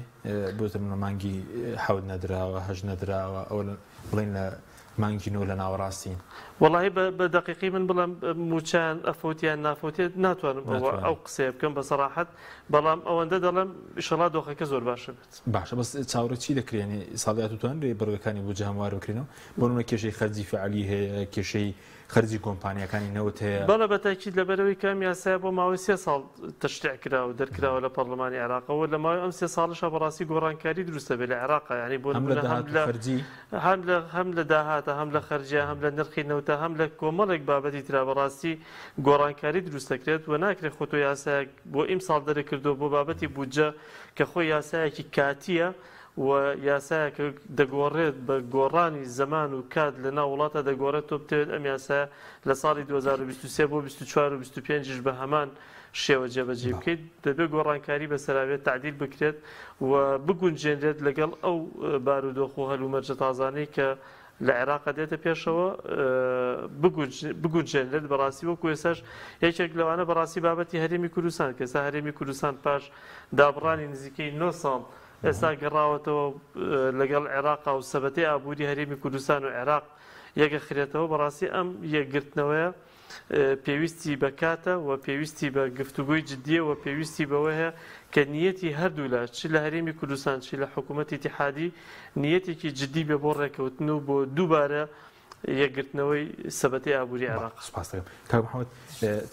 بۆ نمونە مانگی حەوت نەدراوە هەشت نەدراوە ئەوە بڵێین لە مانگی نۆ لە ناوەڕاستین. وەڵاهی بە بە دەقیقی من بڵێم مووچەیان ئەفەوتێ یان نافەوتێ ناتوانم ئەوە ناتوانێ. ئەو قسەیە بکەم بە سەراحەت بەڵام ئەوەندە دەڵێم ئیشەڵا دۆخەکە زۆر باشە بێت. باشە بەس چاوەڕێ چی دەکرێ یانی ساڵی داهاتوو توانرێ بڕگەکانی بودجە هەموار بکرێنەوە بۆ نمونە کێشەی خەرجی فعلی هەیە کێشەی خەرجی کۆمپانیاکانی نەوت هەیە. بەڵێ بە تاکید لەبەرئەوەی کە ئەم یاسایە بۆ ماوەی سێ ساڵ تەشریع کرا و دەرکراوە لە پەڕلەمانی عێراقەوە لە ماوەی ئەم سێ ساڵەشا بەڕاستی گۆڕانکاری دروست دەبێت لە عێراقا یانی بۆ هەم لە نمونە هەم داهات و لە خەرجی. هەم لە هەم لە داهاتە هەم لە خەرجیە هەم لە نرخی نەوتە هەم لە کۆمەڵێک بابەتی ترا بەڕاستی گۆڕانکاری دروست دەکرێت و ناکرێت خۆ تۆ یاسایەک بۆ ئیمساڵ دەرکردووە بۆ بابەتی بودجە کە خۆی یاسایەکی کاتییە و یاسایەکە دەگۆڕێت بە گۆڕانی زەمان و کات لە ناو وڵاتە دەگۆڕێت تۆ بتەوێت ئەم یاسایە لە ساڵی 2023 بۆ 24 و 25 یش بە هەمان شێوە جێبەجێ بکەیت دەبێت گۆڕانکاری بەسەرا بێت تەعدیل بکرێت و بگونجێنرێت لەگەڵ ئەو بارودۆخ و هەلومەرجە تازانەی کە لە عێراق دێتە پێشەوە بگونجێنرێت بەڕاستی وەکو ئێستاش یەکێک لەوانە بەڕاستی بابەتی هەرێمی کوردستان کە ئێستا هەرێمی کوردستان پاش دابڕانی نزیکەی 9 ساڵ ئێستا گەڕاوەتەوە لەگەڵ عێراقا و سەبەتەی ئابووری هەرێمی کوردستان و عێراق یەکەخرێتەوە بەڕاستی ئەم یەکگرتنەوەیە پێویستی بە کاتە و پێویستی بە گفتوگۆی جدییە و پێویستی بەوە هەیە کە نیەتی هەردوولا چ لە هەرێمی کوردستان چ لە حکوومەتی ئیتیحادی نیەتێکی جدی بێ بۆ ڕێکەوتن و بۆ دووبارە یەکگرتنەوەی سەبەتەی ئابووری عێراق. سوپاس دەکەم کاک محەممەد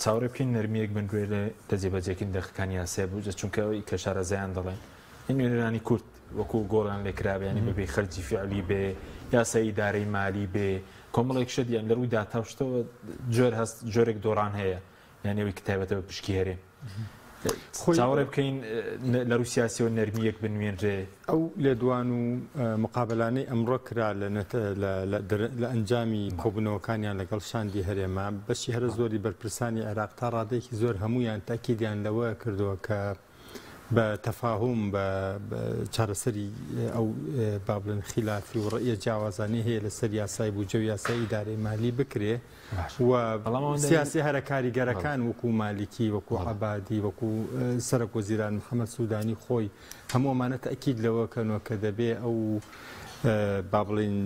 چاوەڕێ بکەین نەرمییەک بنرێ لە جێبەجێکردنی دەقەکانی یاسای بودجە چونکە ئەوەی کە شارەزایان دەڵێن نوێنەرانی کورد وەکو گۆڵیان لێکرابێ یانی بەبێ خەرجی فعلی بێ یاسای ئیدارەی مالی بێ کۆمەڵێک شت یان لە ڕووی داتا و شتەوە جۆر هەست جۆرێک دۆڕان هەیە یان ئەوەی کە تایبەتە بە پشکی هەرێم. چاوەڕێ بکەین لە رووی سیاسیەوە نەرمییەک بنوێنرێ؟ ئەو لێدوان و مقابەلانەی ئەمڕۆ کرا لە ئەنجامی کۆبوونەوەکانیان لەگەڵ شاندی هەرێمە، بەشی هەرە زۆری بەرپرسانی عێراق تا ڕادەیەکی زۆر هەموویان تەئکیدیان لەوە کردووە کە بە تەفاهوم بە چارەسەری ئەو با بڵێن خیلافی و ڕەئیە جیاوازانەی هەیە لەسەر یاسای بودجە و یاسای ئیدارەی مالی بکرێ و سیاسی هەرە کاریگەرەکان وەکو مالیکی وەکو عەبادی وەکو سەرەک وەزیران محەممەد سوودانی خۆی هەموو ئەمانە تەئکید لەوە کەنەوە کە دەبێ ئەو با بڵێین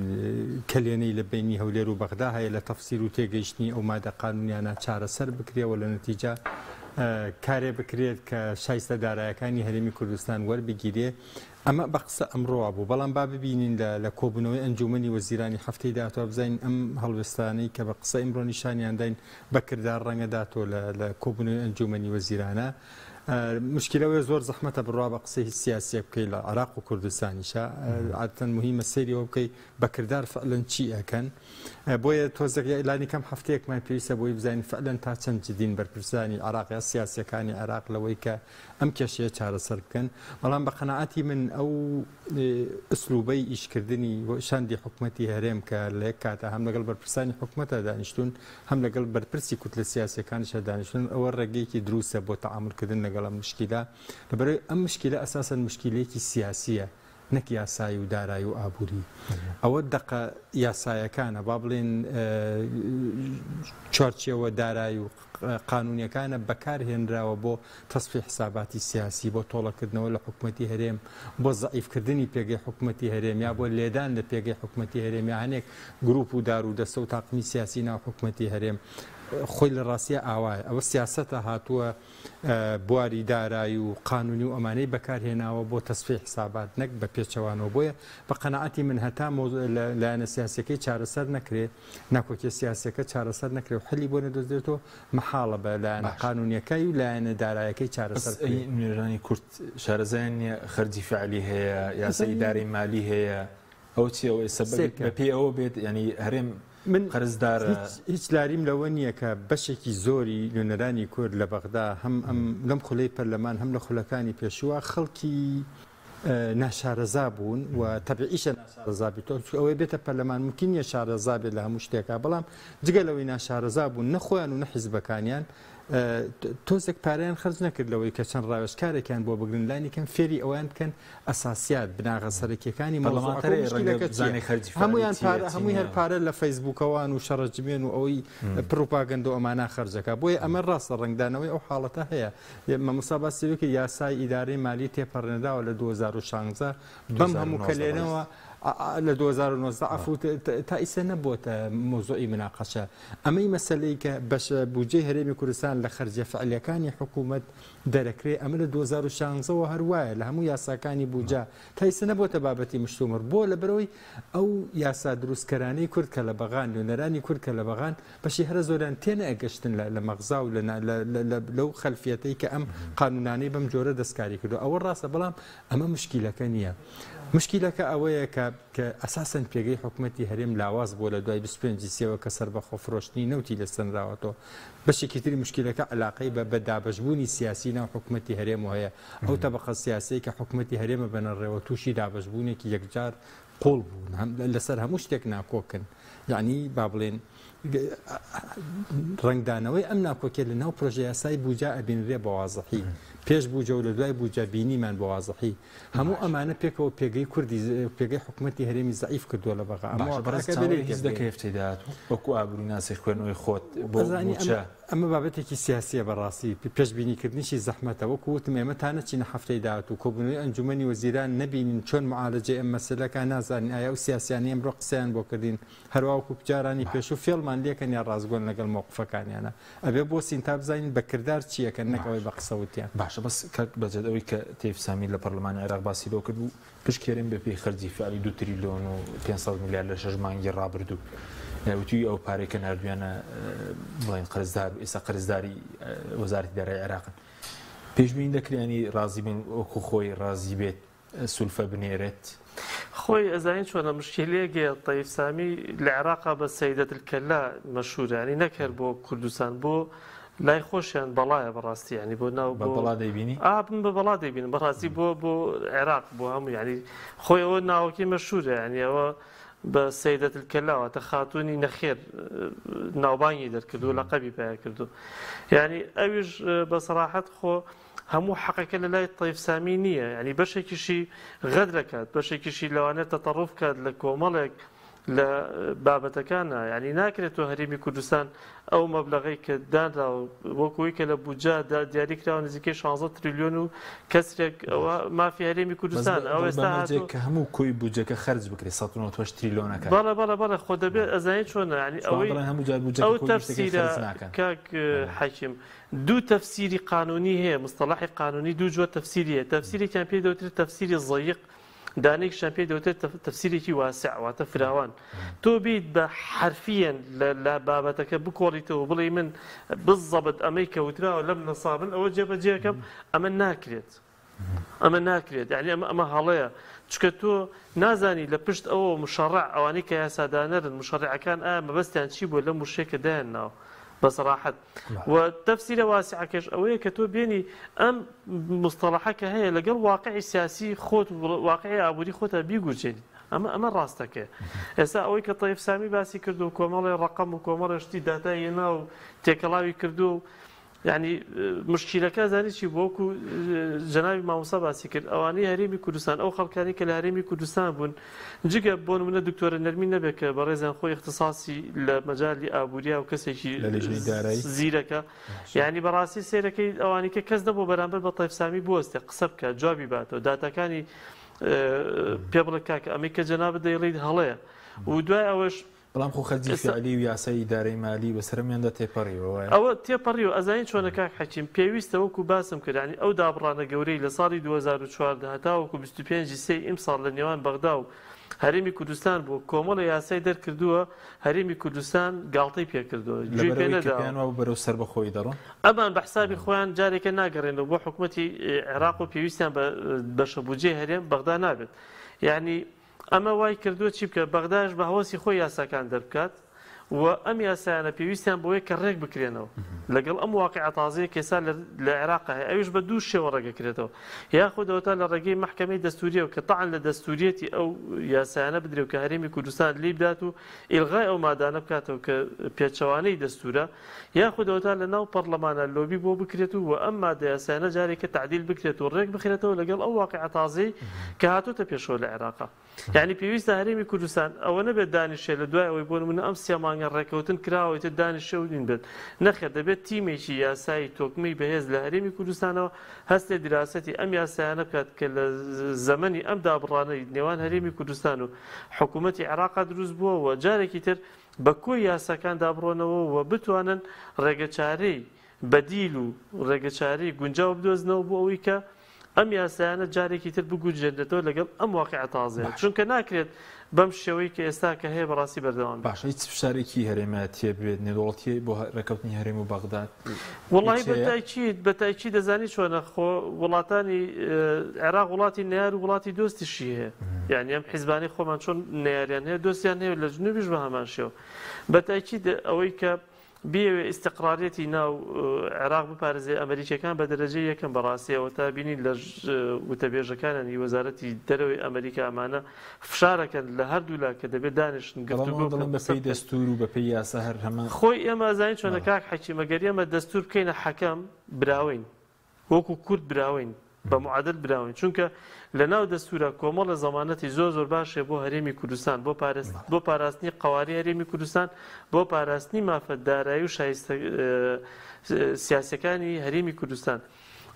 کەلێنەی لە بەینی هەولێر و بەغدا هەیە لە تەفسیر و تێگەیشتنی ئەو مادە قانونیانە چارەسەر بکرێ و لە نەتیجە کارێ بکرێت کە شایستە دارایەکانی هەرێمی کوردستان وەربگیرێ. ئەمە بە قسە ئەمڕۆ بوو، بەڵام با ببینین لە کۆبوونەوەی ئەنجوومەنی وەزیرانی هەفتەی داهاتوو بزانین ئەم هەڵوێستانەی کە بە قسە ئیمڕۆ نیشانیان داین بە کردار ڕەنگە داتۆ لە کۆبوونەوەی ئەنجوومەنی وەزیرانە. مشکلە ئەوەیە زۆر زەحمەتە بڕوا بە قسەی هیچ سیاسیەک بکەی لە عێراق و کوردستانیشا عادەتەن مهمە سەیری ئەوە بکەی بە کردار فعلەن چی ئەکەن بۆیە تۆزێک لانی کەم هەفتەیەکمان پێویستە بۆی بزانین فعلەن تا چەند جدین بەرپرسانی عێراق یا سیاسیەکانی عێراق لەوەی کە ئەم کێشەیە چارەسەر بکەن بەڵام بە قەناعەتی من ئەو ئسلوبەی ئیشکردنی شاندی حکومەتی هەرێم کە لە یەک کاتە هەم لەگەڵ بەرپرسانی حکومەتە دانیشتون هەم لەگەڵ بەرپرسی کوتلە سیاسیەکانیشا دانیشتن، ئەوە ڕێگەیەکی دروستە بۆ تەعامول کردن لەگەڵ ئەم مشکیلە، لەبەرئەوەی ئەم مشکیلە ئەساسەن مشکیلەیەکی سیاسیە نەک یاسایی و دارایی و ئابووری. ئەوە دەقە یاسایەکانە با بڵێین چوارچێوە دارایی و قانونیەکانە بەکار هێنراوە بۆ تەسفیە حساباتی سیاسی، بۆ تۆڵەکردنەوە لە حکومەتی هەرێم، بۆ زەعیفکردنی پێگەی حکومەتی هەرێم یا بۆ لێدان لە پێگەی حکومەتی هەرێم یا هەنێک گروپ و دار و دەستە و تاقمی سیاسی ناو حکومەتی هەرێم. خۆی لە ڕاستیا ئاوایە. ئەوە سیاسەتە هاتووە بواری دارایی و قانونی و ئەمانەی بەکار هێناوە بۆ تەسفیە حسابات نەک بە پێچەوانەوە. بۆیە بە قەناعەتی من هەتا لایەنە سیاسیەکەی چارەسەر نەکرێ، ناکۆکیە سیاسیەکە چارەسەر نەکرێ و حەلی بۆ نەدۆزرێتەوە، مەحاڵە بە لایەنە قانونیەکەی و لایەنە دارایەکەی چارەسەر بکرێت. بەس نوێنەرانی کورد شارەزایان نیە خەرجی فعلی هەیە، یاسای ئیدارەی مالی هەیە، ئەوە چیە ئەوە ئێستا بە پێی ئەوە بێت یانی هەرێم قەرزدارە. من هیچ لاریم لەوە نییە کە بەشێکی زۆری نوێنەرانی کورد لە بەغدا هەم لەم خولەی پەرلەمان هەم لە خولەکانی پێشووە خەڵکی ناشارەزا بوون و تەبیعیشە ناشارەزا بیت چونکە ئەوەی بێتە پەرلەمان ممکن نییە شارەزا بێت لە هەموو شتێکا بەڵام جگە لەوەی ناشارەزا بوون نە خۆیان و نە حیزبەکانیان تۆزێک پارەیان خرج نەکرد لەوەی کە چەند ڕاوێژکارێکیان بۆ بگرن لانی کەم فێری ئەویان بکەن ئەساسیات بناغە سەرەکیەکانی هەمویان پارە هەمووی هەر پارە لە فەیسبوکەوان و شەڕە جمێن و ئەوەی پروپاگەندە ئەمانە خەرجەکە بۆیە ئەمە ڕاستە ڕەنگدانەوەی ئەو حاڵەتە هەیە مامۆستا باسی لەوە کرد یاسای ئیدارەی مالی تێپەڕێنراوە لە 2016 بەم هەموو کەلێنەوە لە 2019 عەفو تا ئیسە نەبووەتە مۆزوعی مناقەشە ئەمەی مەسەلەی کە بەشە بودجەی هەرێمی کوردستان لە خەرجیە فعلیەکانی حکوومەت دەرەکرێ ئەمە لە 2016 وە هەر وایە لە هەموو یاساکانی بودجە تا ئیسە نەبووەتە بابەتی مشتومڕ بۆ لەبەرەوەی ئەو یاسا دروستکەرانەی کورد کە لە بەغان نوێنەرانی کورد کە لە بەغان بەشی هەرە زۆریان تێنەئەگەشتن لە لە مەغزا و لە لە لەو خەلفیەتەی کە ئەم قانونانەی بەم جۆرە دەستکاری کردو ئەوە ڕاستە بەڵام ئەمە مشکیلەکە نییە مشکیلەکە ئەوەیە کە کە ئەساسەن پێگەی حکومەتی هەرێم لاواز بووە لە دوای 25 سێوە کە سەربەخۆ فرۆشتنی نەوتی لێ سەنراوەتەوە بەشێکی تری مشکیلەکە علاقەی بە بە دابەشبوونی سیاسی ناو حکومەتی هەرێم و هەیە ئەو تەبەقە سیاسەی کە حکومەتی هەرێمە بەنەڕێوە تووشی دابەشبوونێکی یەکجار قوڵ بوون هەم لەسەر هەموو شتێک ناکۆکن یعنی با بڵێن ڕەنگدانەوەی ئەم ناکۆکیە لە ناو پرۆژە یاسای بوجا ئەبینرێ بە وازحی پێش بوجە و لە دوای بوجە بینیمان بە وازحی هەموو ئەمانە پێکەوە پێگەی کوردی پێگەی حکوومەتی هەرێمی زەعیف کردووە لە بەغا ئەمە باشە بەڕێز واقعەکە بێ چاوەڕێی لێی هیچ تێبگەین. دەکەی هەفتەی داهاتوو وەکو ئابرووناسی خوێندنەوەی خۆت بۆ ئەزانی ئەمە مووچە؟ ئەمە بابەتێکی سیاسییە بەڕاستی پێشبینیکردنیشی زەحمەتە، وەکو وتم ئێمە تا نەچینە هەفتەی داهاتوو کۆبوونەوەی ئەنجوومەنی وەزیران نەبینین چۆن معالەجەی ئەم مەسەلەکە نازانین ئایا ئەو سیاسیانەی ئەمرۆ قسەیان بۆ کردین هەروا وەکو جارانی پێشوو فێڵمان لێکەن یا ڕاستگۆن لەگەڵ مەوقفەکانیانە ئەبێ بۆسین تا بزانین بە کردار چیەکەن نەک ئەوەی بە قسە وتیان. باشە بەس کاک بەجەد ئەوەی کە تەیف سامی لە پەرلەمانی عێراق باسی لەوە کرد بوو پشکی هەرێم بە پێی خەرجی فعلی دوو تریلۆن و 500 ملیار لە شەش مانگی ڕابردوو وتوی ئەو پارەی کە ناردویانە بڵێن قەرزدار ئێستا قەرزداری وەزارەتی دارایی عێراقن پێشبینی دەکرێت ینی ڕازی بن وەکو خۆی ڕازی بێت سولفە بنێرێت؟ خۆی ئەزانی چۆنە مشکیلەیەک هەیە تەیف سامی لە عێراقا بە سەیدەت الکەلە مەشهورە یانی نەک هەر بۆ کوردستان بۆ لای خۆشیان بەڵایە بەڕاستی یانی بۆ ناو بە بەڵا دەیبینی؟ ئا من بە بەڵا دەیبینم بەڕاستی بۆ بۆ عێراق بۆ هەموو یانی خۆی ئەوە ناوەکەی مەشهورە یانی ئەوە بە سەیدەت الکەلا واتە خاتوونی نەخێر ناوبانگی دەرکردو لەقەبی پیا کردو یانی ئەویش بە سەراحەت خۆ هەموو حەقەکە لە لای تەیف سامی نییە یانی بەشێکیشی غەدرەکات بەشێکیشی لەوانەیە تەتەڕوف کات لە کۆمەڵێک لە بابەتەکانە یانی ناکرێت تۆ هەرێمی کوردستان ئەو مەبلەغەی کە دانراوە وەکو ئەوەی کە لە بودجە دا دیاری کراوە نزیکەی 16 تریلیۆن و کەسرێک ئەوە مافی هەرێمی بەس کوردستان ئەو بە ئێستا مەرجێک هاتوو کە هەموو کۆی بودجەکە خەرج بکرێت 198 تریلیۆنەکە. بەڵێ بەڵێ بەڵێ خۆ دەبێت ئەزانی چۆنە یانی چوان ئەوەی دەڵێن هەموو جار بودجەکە ئەو کۆی گشتەکەی تەفسیرە خەرج ناکەن. کاک بەڵێ. حەکیم دوو تەفسیری قانونی هەیە مستەڵەحی قانونی دوو جۆر تەفسیری هەیە تەفسیرێکیان پێی دەوترێت تەفسیری زەیق دانەیەکیشیان پێی دەوترێت تەفسیرێکی واسع واتە فراوان تۆ بیت بە حەرفیەن لە بابەتەکە بکۆڵیتەوە بڵێی من بزەبت ئەمەی کە وتراوە لەم نەسا من ئەوە جێبەجێەکەم ئەمە ناکرێت ئەمە ناکرێت یعنی ئەمە ئەمە هەڵەیە چکە تۆ نازانی لە پشت ئەوە مشەڕع ئەوانەی کە یاسادانەرن مشەڕعەکان ئایا مەبەستیان چی بووە لەم وشەیە کە دایان ناوە بە سەراحەت و تەفسیرە واسعەکەش ئەوەیە کە تۆ بێنی ئەم مستەڵەحە کە هەیە لەگەڵ واقعی سیاسی خۆت و واقعی ئابووری خۆتا بیگورجێنی ئەمە ئەمە ڕاستەکەیە ئێستا ئەوەی کە تەیف سامی باسی کردو و کۆمەڵێ ڕەقەم و کۆمەڵێ شتی داتای هێنا و تێکەڵاوی کردو و یعنی مشکیلەکە زانی چی بوو وەکو جەنابی مامۆستا باسی کرد ئەوانەی هەرێمی کوردستان ئەو خەڵکانی کە لە هەرێمی کوردستان بوون جگە بۆ نمونە دکتۆرە نەرمین نەبێت کە بەڕێزیان خۆی ئیختیساسی لە مەجالی ئابووریا و کەسێکی لە لیژنەی دارایی زیرەکە یعنی بەڕاستی سەیرەکەی ئەوانی کە کەس نەبوو بەرامبەر بە تەیف سامی بوەستێ قسە بکات جوابی باتەوە داتاکانی پێ بڵێ کاکە ئەمەی کە جەنابت دەیڵێیت هەڵەیە و دوای ئەوەش بەڵام خۆ خەرجی ئێستا فیعلی و یاسای ئیدارەی مالی بەسەر هەموویاندا تێپەڕیوە وایە؟ ئەوە تێپەڕیوە ئەزانی چۆنە کاک حەکیم پێویستە وەکو باسم کرد یانی ئەو دابڕانە گەورەی لە ساڵی 2014 هەتاوەکو 25 ی سێی ئیمساڵ لە نێوان بەغدا و هەرێمی کوردستان بووە کۆمەڵێ یاسای دەرکردووە هەرێمی کوردستان گاڵتەی پێکردووە گوێی پێ لەبەرئەوەی کە نەداوە. پێیان وابوو بەرەو سەربەخۆیی دەڕۆن؟ ئەمان بە حسابی خۆیان جارێکە ناگەڕێنەوە بۆ حکومەتی عێراق و پێویستیان بە بەشە بودجەی هەرێم بەغدا نابێت یانی ئەمە وای کردووە چی بکات؟ بەغداش بە هەوەسی خۆی یاساکان دەربکات و ئەم یاسایانە پێویستیان بەوەیە کە ڕێک بکرێنەوە لەگەڵ ئەم واقیعە تازەیە کە ئێستا لە عێراق هەیە، ئەویش بە دوو شێوە ڕێگەکرێتەوە، یاخود ئەوەتا لە ڕێگەی مەحکەمەی دەستوورییەوە کە تەعن لە دەستووریەتی ئەو یاسایانە بدرێ و کە هەرێمی کوردستان لێی بدات و ئیلغای ئەو مادانە بکاتەوە کە پێچەوانەی دەستوورە، یاخود ئەوەتا لە ناو پەڕلەمانا لۆبی بۆ بکرێت و ئەم مادە یاسایانە جارێکە تەعدیل بکرێت و ڕێک بخرێتەوە لەگەڵ ئەو واقیعە تازەی کە هاتۆتە پێشەوە لە عێراقا. یانی پێویستە هەرێمی کوردستان ئەوە نەبێت دانیشێ لە دوای ئەوەی بۆ نمونە ئەم سێ مانگە ڕێکەوتن کراوە ئیتر دانیشێ و نین بێت. نەخێر دەبێت تیمێکی یاسایی تۆکمەی بەهێز لە هەرێمی کوردستانەوە هەستێ دیراسەتی ئەم یاسایانە بکات کە لە زەمەنی ئەم دابڕانەی نێوان هەرێمی کوردستان و حکوومەتی عێراقا دروست بووە و جارێکی تر بە کۆی یاساکاندا بڕۆنەوە و بتوانن ڕێگەچارەی بەدیل و ڕێگەچارەی گونجاو بدۆزنەوە بۆ ئەوەی کە ئەم یاسایانە جارێکی تر بگونجێنرێتەوە لەگەڵ ئەم واقیعە تازەیە باشە. چونکە ناکرێت بەم شێوەی کە ئێستا کە هەیە بەڕاستی بەردەوام بێت. باشە هیچ فشارێکی هەرێمایەتیە بێت نێودەوڵەتیە بۆ ڕێکەوتنی هەرێم و بەغداد هیچ وەڵاهی بە هەیە؟ تاکید بە تاکید دەزانی چۆنە خۆ وڵاتانی عێراق وڵاتی نەیار و وڵاتی دۆستیشی هەیە یعنی ئەم حیزبانەی خۆمان چۆن نەیاریان هەیە دۆستیان هەیە لە جنوبیش بە هەمان شێوە بە تاکید ئەوەی کە بیەوێ ئیستقراریەتی ناو عێراق بپارێزێ ئەمەریکیەکان بە دەرەجەی یەکەم بەڕاستی ئەوەتا بینین لە وتەبێژەکانیان ی وەزارەتی دەرەوەی ئەمەریکا ئەمانە فشارەکەن لە هەردوولا کە دەبێت دانیشن بەڵام گفتوگۆ ئەوان بکەن دەڵێن قسە بەپێی بکەن. دەستوور و بەپێی یاسا هەر هەمان خۆی ئێمە ئەزانین چۆنە بەڵێ. کاک حەکیم ئەگەر ئێمە دەستوور بکەینە حەکەم براوەین وەکو کورد براوەین بە معادل براوەین چونکە لە ناو دەستورا کۆمەڵە زەمانەتی زۆر زۆر باش هەیە بۆ هەرێمی کوردستان بۆ پارست بۆ پاراستنی قەوارەی هەرێمی کوردستان بۆ پاراستنی مافە دارایی و شایستە سیاسەکانی هەرێمی کوردستان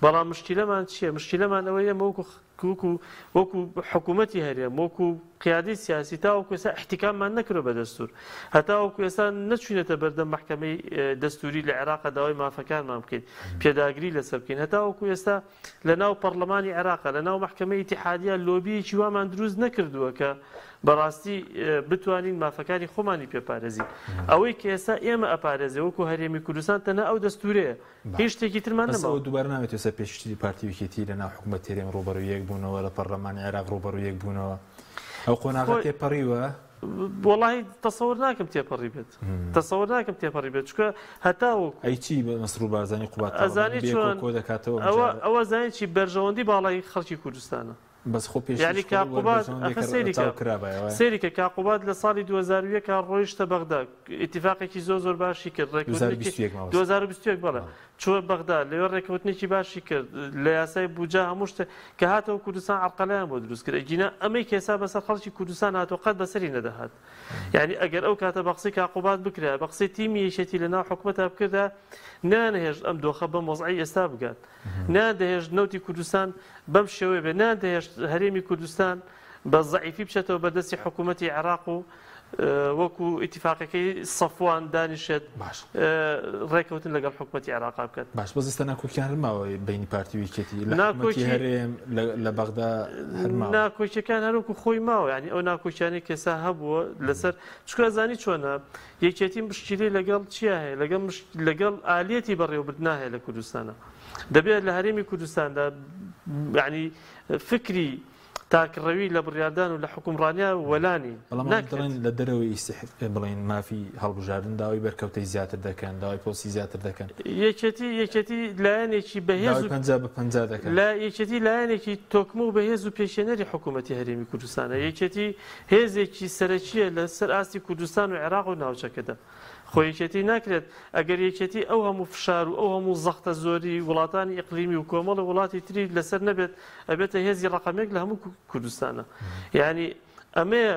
بەڵام مشکیلەمان چییە مشکیلەمان ئەوەیە ئێمە وەکو وەکو وەکو حکوومەتی هەرێم وەکو قیادەی سیاسی تاوەکو ئێستا ئیحتیکاممان نەکردوە بە دەستور هەتاوەکو ئێستا نەچوینەتە بەردەم مەحکەمەی دەستوری لە عێراق داوای مافەکانمان بکەین پێداگری لەسەر بکەین هەتاوەکو ئێستا لە ناو پەڕلەمانی عێراق لە ناو مەحکەمەی ئیتیحادیە لۆبیەکی وامان دروست نەکردووە کە بەڕاستی بتوانین مافەکانی خۆمانی پێپارێزین ئەوەی کە ئێستا ئێمە ئەپارێزێ وەکو هەرێمی کوردستان تەنها ئەو دەستورەیە هیچ شتێکی ترمان بەس نەماوە. ئەوە دووبارە نابێتەوە سەر پێشتری پارتی و یەکێتی لە ناو حکومەتی هەرێم ڕووبەڕووی یەک بوونەوە، لە پەڕلەمانی عێراق ڕووبەڕووی یەک بوونەوە. ئەو قۆناغە خۆی تێپەڕیوە. وەڵاهی تەسەور ناکەم تێپەڕی بێت تەسەور ناکەم تێپەڕی بێت چونکە هەتا وەکو ئەی چی مەسرور بارزانی قوباد ئەزانی تاڵەبانی بێ چۆن کۆ دەکاتەوە ئەم ئەوە جارە؟ ئەوە زانی چی بەرژەوەندی باڵای خەڵکی کوردستانە بەس خۆ یعنی پێشتریش کا خۆ قوباد بەرژەوەندێکە ئەخە سەیری کە ڕەچاو کرابایە وایە؟ سەیری کە کا قوباد لە ساڵی 2001 ڕۆیشتە بەغدا ئیتیفاقێکی زۆر زۆر باشی کرد ڕێککەوتنێکی 2021 مامۆستا 2021 بەڵێ بەڵێ. چووە بەغدا لەوێ ڕێککەوتنێکی باشی کرد لە یاسای بودجە هەموو شتێ کە هاتەوە کوردستان عەرقەلەیان بۆ دروست کرد ئەگینا ئەمەی کە ئێستا بەسەر خەڵکی کوردستان هاتووە قەت بەسەری نەدەهات یعنی ئەگەر ئەو کاتە بە قسەی کاک قوباد بکرایە بە قسەی تیمی یەکێتی لە ناو حکومەتا بکردا نەیانهێشت ئەم دۆخە بەم وەزعەی ئێستا بگات نەیاندەهێشت نەوتی کوردستان بەم شێوەیە بێت نەیاندەهێشت هەرێمی کوردستان بە زەعیفی بچێتەوە بەردەستی حکوومەتی عێراق و وەکو ئیتیفاقەکەی سەفوان دانیشێت باش ڕێکەوتن لەگەڵ حکوومەتی عێراقا بکات. باش بەس ئێستا ناکۆکیان هەر ماوە بەینی پارتی و یەکێتی لە حکوومەتی ناکۆکی هەرێم لە بەغدا هەر ماوە. ناکۆکیەکان هەروەکو خۆی ماوە یعنی ئەو ناکۆکیانەی کە ئێستا هەبووە لەسەر چونکە ئەزانی چۆنە یەکێتی مشکیلەی لەگەڵ چیا هەیە لەگەڵ لەگەڵ ئالیەتی بەڕێوەبردنا هەیە لە کوردستانە دەبێت لە هەرێمی کوردستاندا یعنی فکری تاکڕەوی لە بڕیاردان و لە حوکمڕانیا وەلا نین. بەڵام ئەوان ناکرێت. دەڵێن لە دەرەوەی ئیستیح بڵێین مافی هەڵبژاردن داوای بەرکەوتەی زیاتر دەکەن، داوای پۆستی زیاتر دەکەن. یەکێتی یەکێتی لایەنێکی بەهێز داوای و 50 بە 50 دەکەن. لە یەکێتی لایەنێکی تۆکمە و بەهێز و پێکهێنەری حکوومەتی هەرێمی کوردستانە. یەکێتی هێزێکی سەرەکییە لە سەر ئاستی کوردستان و عێراق و ناوچەکەدا. خۆ یەکێتی ناکرێت ئەگەر یەکێتی ئەو هەموو فشار و ئەو هەموو زەختە زۆری وڵاتانی ئیقلیمی و کۆمەڵی وڵاتی تری لەسەر نەبێت ئەبێتە هێزی ڕەقەمێک لە هەموو کوردستانە یعنی ئەمەیە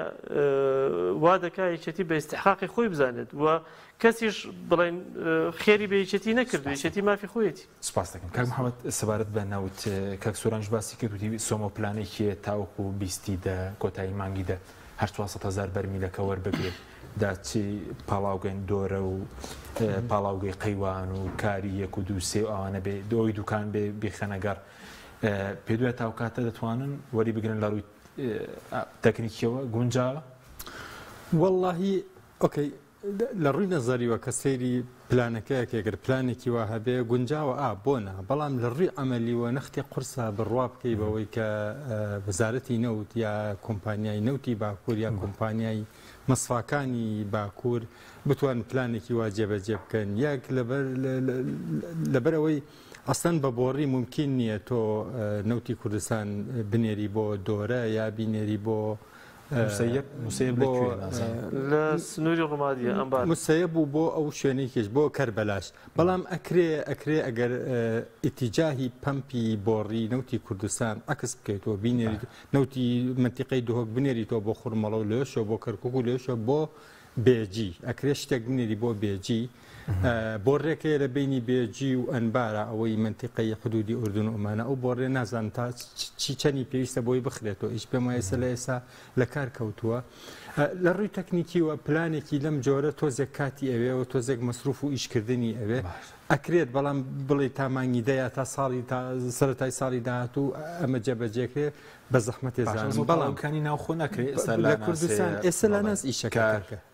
وا دەکا یەکێتی بە ئیستحقاقی خۆی بزانێت و کەسیش بڵێن خێری بە یەکێتی نەکرد یەکێتی مافی خۆیەتی. سپاس دەکەم کاک محەممەد سەبارەت بە نەوت کاک سۆرانیش باسی کرد وتی سۆمۆ پلانێکی تاوەکو بیستی دە کۆتایی مانگی دە هەر 400 هەزار بەرمیلەکە وەربگرێت دا چی پاڵاوگەن دۆرە و پاڵاوگەی قەیوان و کاری یەک و دوو سێ و ئەوانە بێ دۆی دوکان بێ بیخەنە گەڕ پێ دوای تاوکاتە دەتوانن وەری بگرن لە ڕووی تەکنیکیەوە گونجاوە؟ واللهی ئۆکەی لە ڕووی نەزەریوە کە سەیری پلانەکەیەکێ گەر پلانێکی وا هەبێ گونجاوە ئا بۆ نا بەڵام لە ڕووی عەمەلیوە نەختێ قورسە بڕوا بکەی بەوەی کە وەزارەتی نەوت یا کۆمپانیای نەوتی باکوور یا کۆمپانیای مەسفاکانی باکوور بتوان پلانێکی وا جێبەجێ بکەن یەک لەبەر لەبەر ئەوەی ئەسڵەن بە بۆڕی مومکین نییە تۆ نەوتی کوردستان بنێری بۆ دۆرە یا بینێری بۆ مسەیەب مسەیەب لە کوێ نازانم. لە سنووری ڕومادیە ئەنبار. مسەیەب و بۆ ئەو شوێنەی بۆ کەربەلاش بەڵام ئەکرێ ئەکرێ ئەگەر ئیتیجاهی پەمپی بۆڕی نەوتی کوردستان عەکس بکەیتەوە بینێریت نەوتی مەنتیقەی دهۆک بنێریتەوە بۆ خورمەڵە و لەوێشەوە بۆ کەرکوک و لەوێشەوە بۆ بێجی ئەکرێ شتێک بنێری بۆ بێجی بۆڕێک هەیە لە بینی بێجی و ئەنبارە ئەوەی منتیقەی حدودی ئوردن و ئەمانە ئەو بۆڕێ نازانم تا چی چەنی پێویستە بۆی بخرێتەوە ئیش پێم وایە ئێستا لە ئێستا لە کار کەوتووە لە ڕووی تەکنیکیوە پلانێکی لەم جۆرە تۆزێک کاتی ئەوێ و تۆزێک مەسروف و ئیشکردنی ئەوێ ئەکرێت بەڵام بڵێ تا مانگی دە یا تا ساڵی تا سەرەتای ساڵی داهاتوو ئەمە جێبەجێکرێ بە زەحمەتێ زانم بەڵام کانی ناوخۆ ناکرێت ئێستا لە کوردستان ئێستا لە ناس ئیشەکە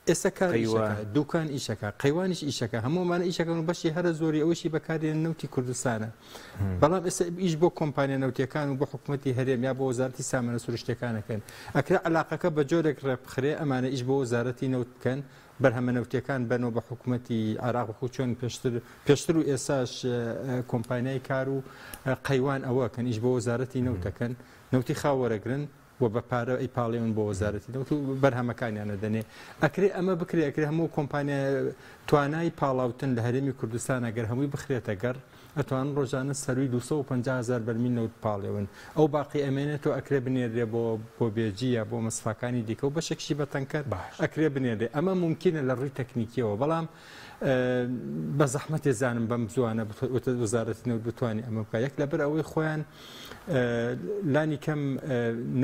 ئێستا کار ئیشەکە دوکان ئیشەکە قەیوانیش ئیشەکە هەموومانە ئیشەکەن و بەشی هەرە زۆری ئەوەشی بەکارێن نەوتی کوردستانە بەڵام ئێستا ئیش بۆ کۆمپانیا نەوتیەکان و بۆ حکوومەتی هەرێم یا بۆ وەزارەتی سامانە سروشتەکانەکەن ئەکرێ علاقەکە بە جۆرێک ڕێکبخرێ ئەمانە ئیش بۆ وەزارەتی نەوت بکەن بەرهەمە نەوتیەکان بەنەوە بە حکوومەتی عێراق وەکو چۆن پێشتر پێشتر و ئێساش کۆمپانیای کار و قەیوان ئەوەکەن ئیش بۆ وەزارەتی نەوتەکەن نەوتی خاو وەرەگرن و بە پارە ئەیپاڵێون بۆ وەزارەتی نەوت و بەرهەمەکانیان ئەدەنێ. ئەکرێ ئەمە بکرێ، ئەکرێ هەموو کۆمپانیا توانای پاڵاوتن لە هەرێمی کوردستان ئەگەر هەمووی بخرێتە گەڕ ئەتوانن ڕۆژانە سەرووی 250 هەزار بەرمیل نەوت بپاڵێون. ئەو باقی ئەمێنێتەوە ئەکرێ بنێررێ بۆ بۆ بێجی یا بۆ مەسفاکانی دیکە و بەشێکشی بە تەنکەر ئەکرێ بنێررێ. ئەمە مومکینە لە ڕووی تەکنیکیەوە بەڵام بە زەحمەتێ زانم بەم زووانە وەزارەتی نەوت بتوانێ ئەمە بکات. یەک لەبەر ئەوەی خۆیان لانی کەم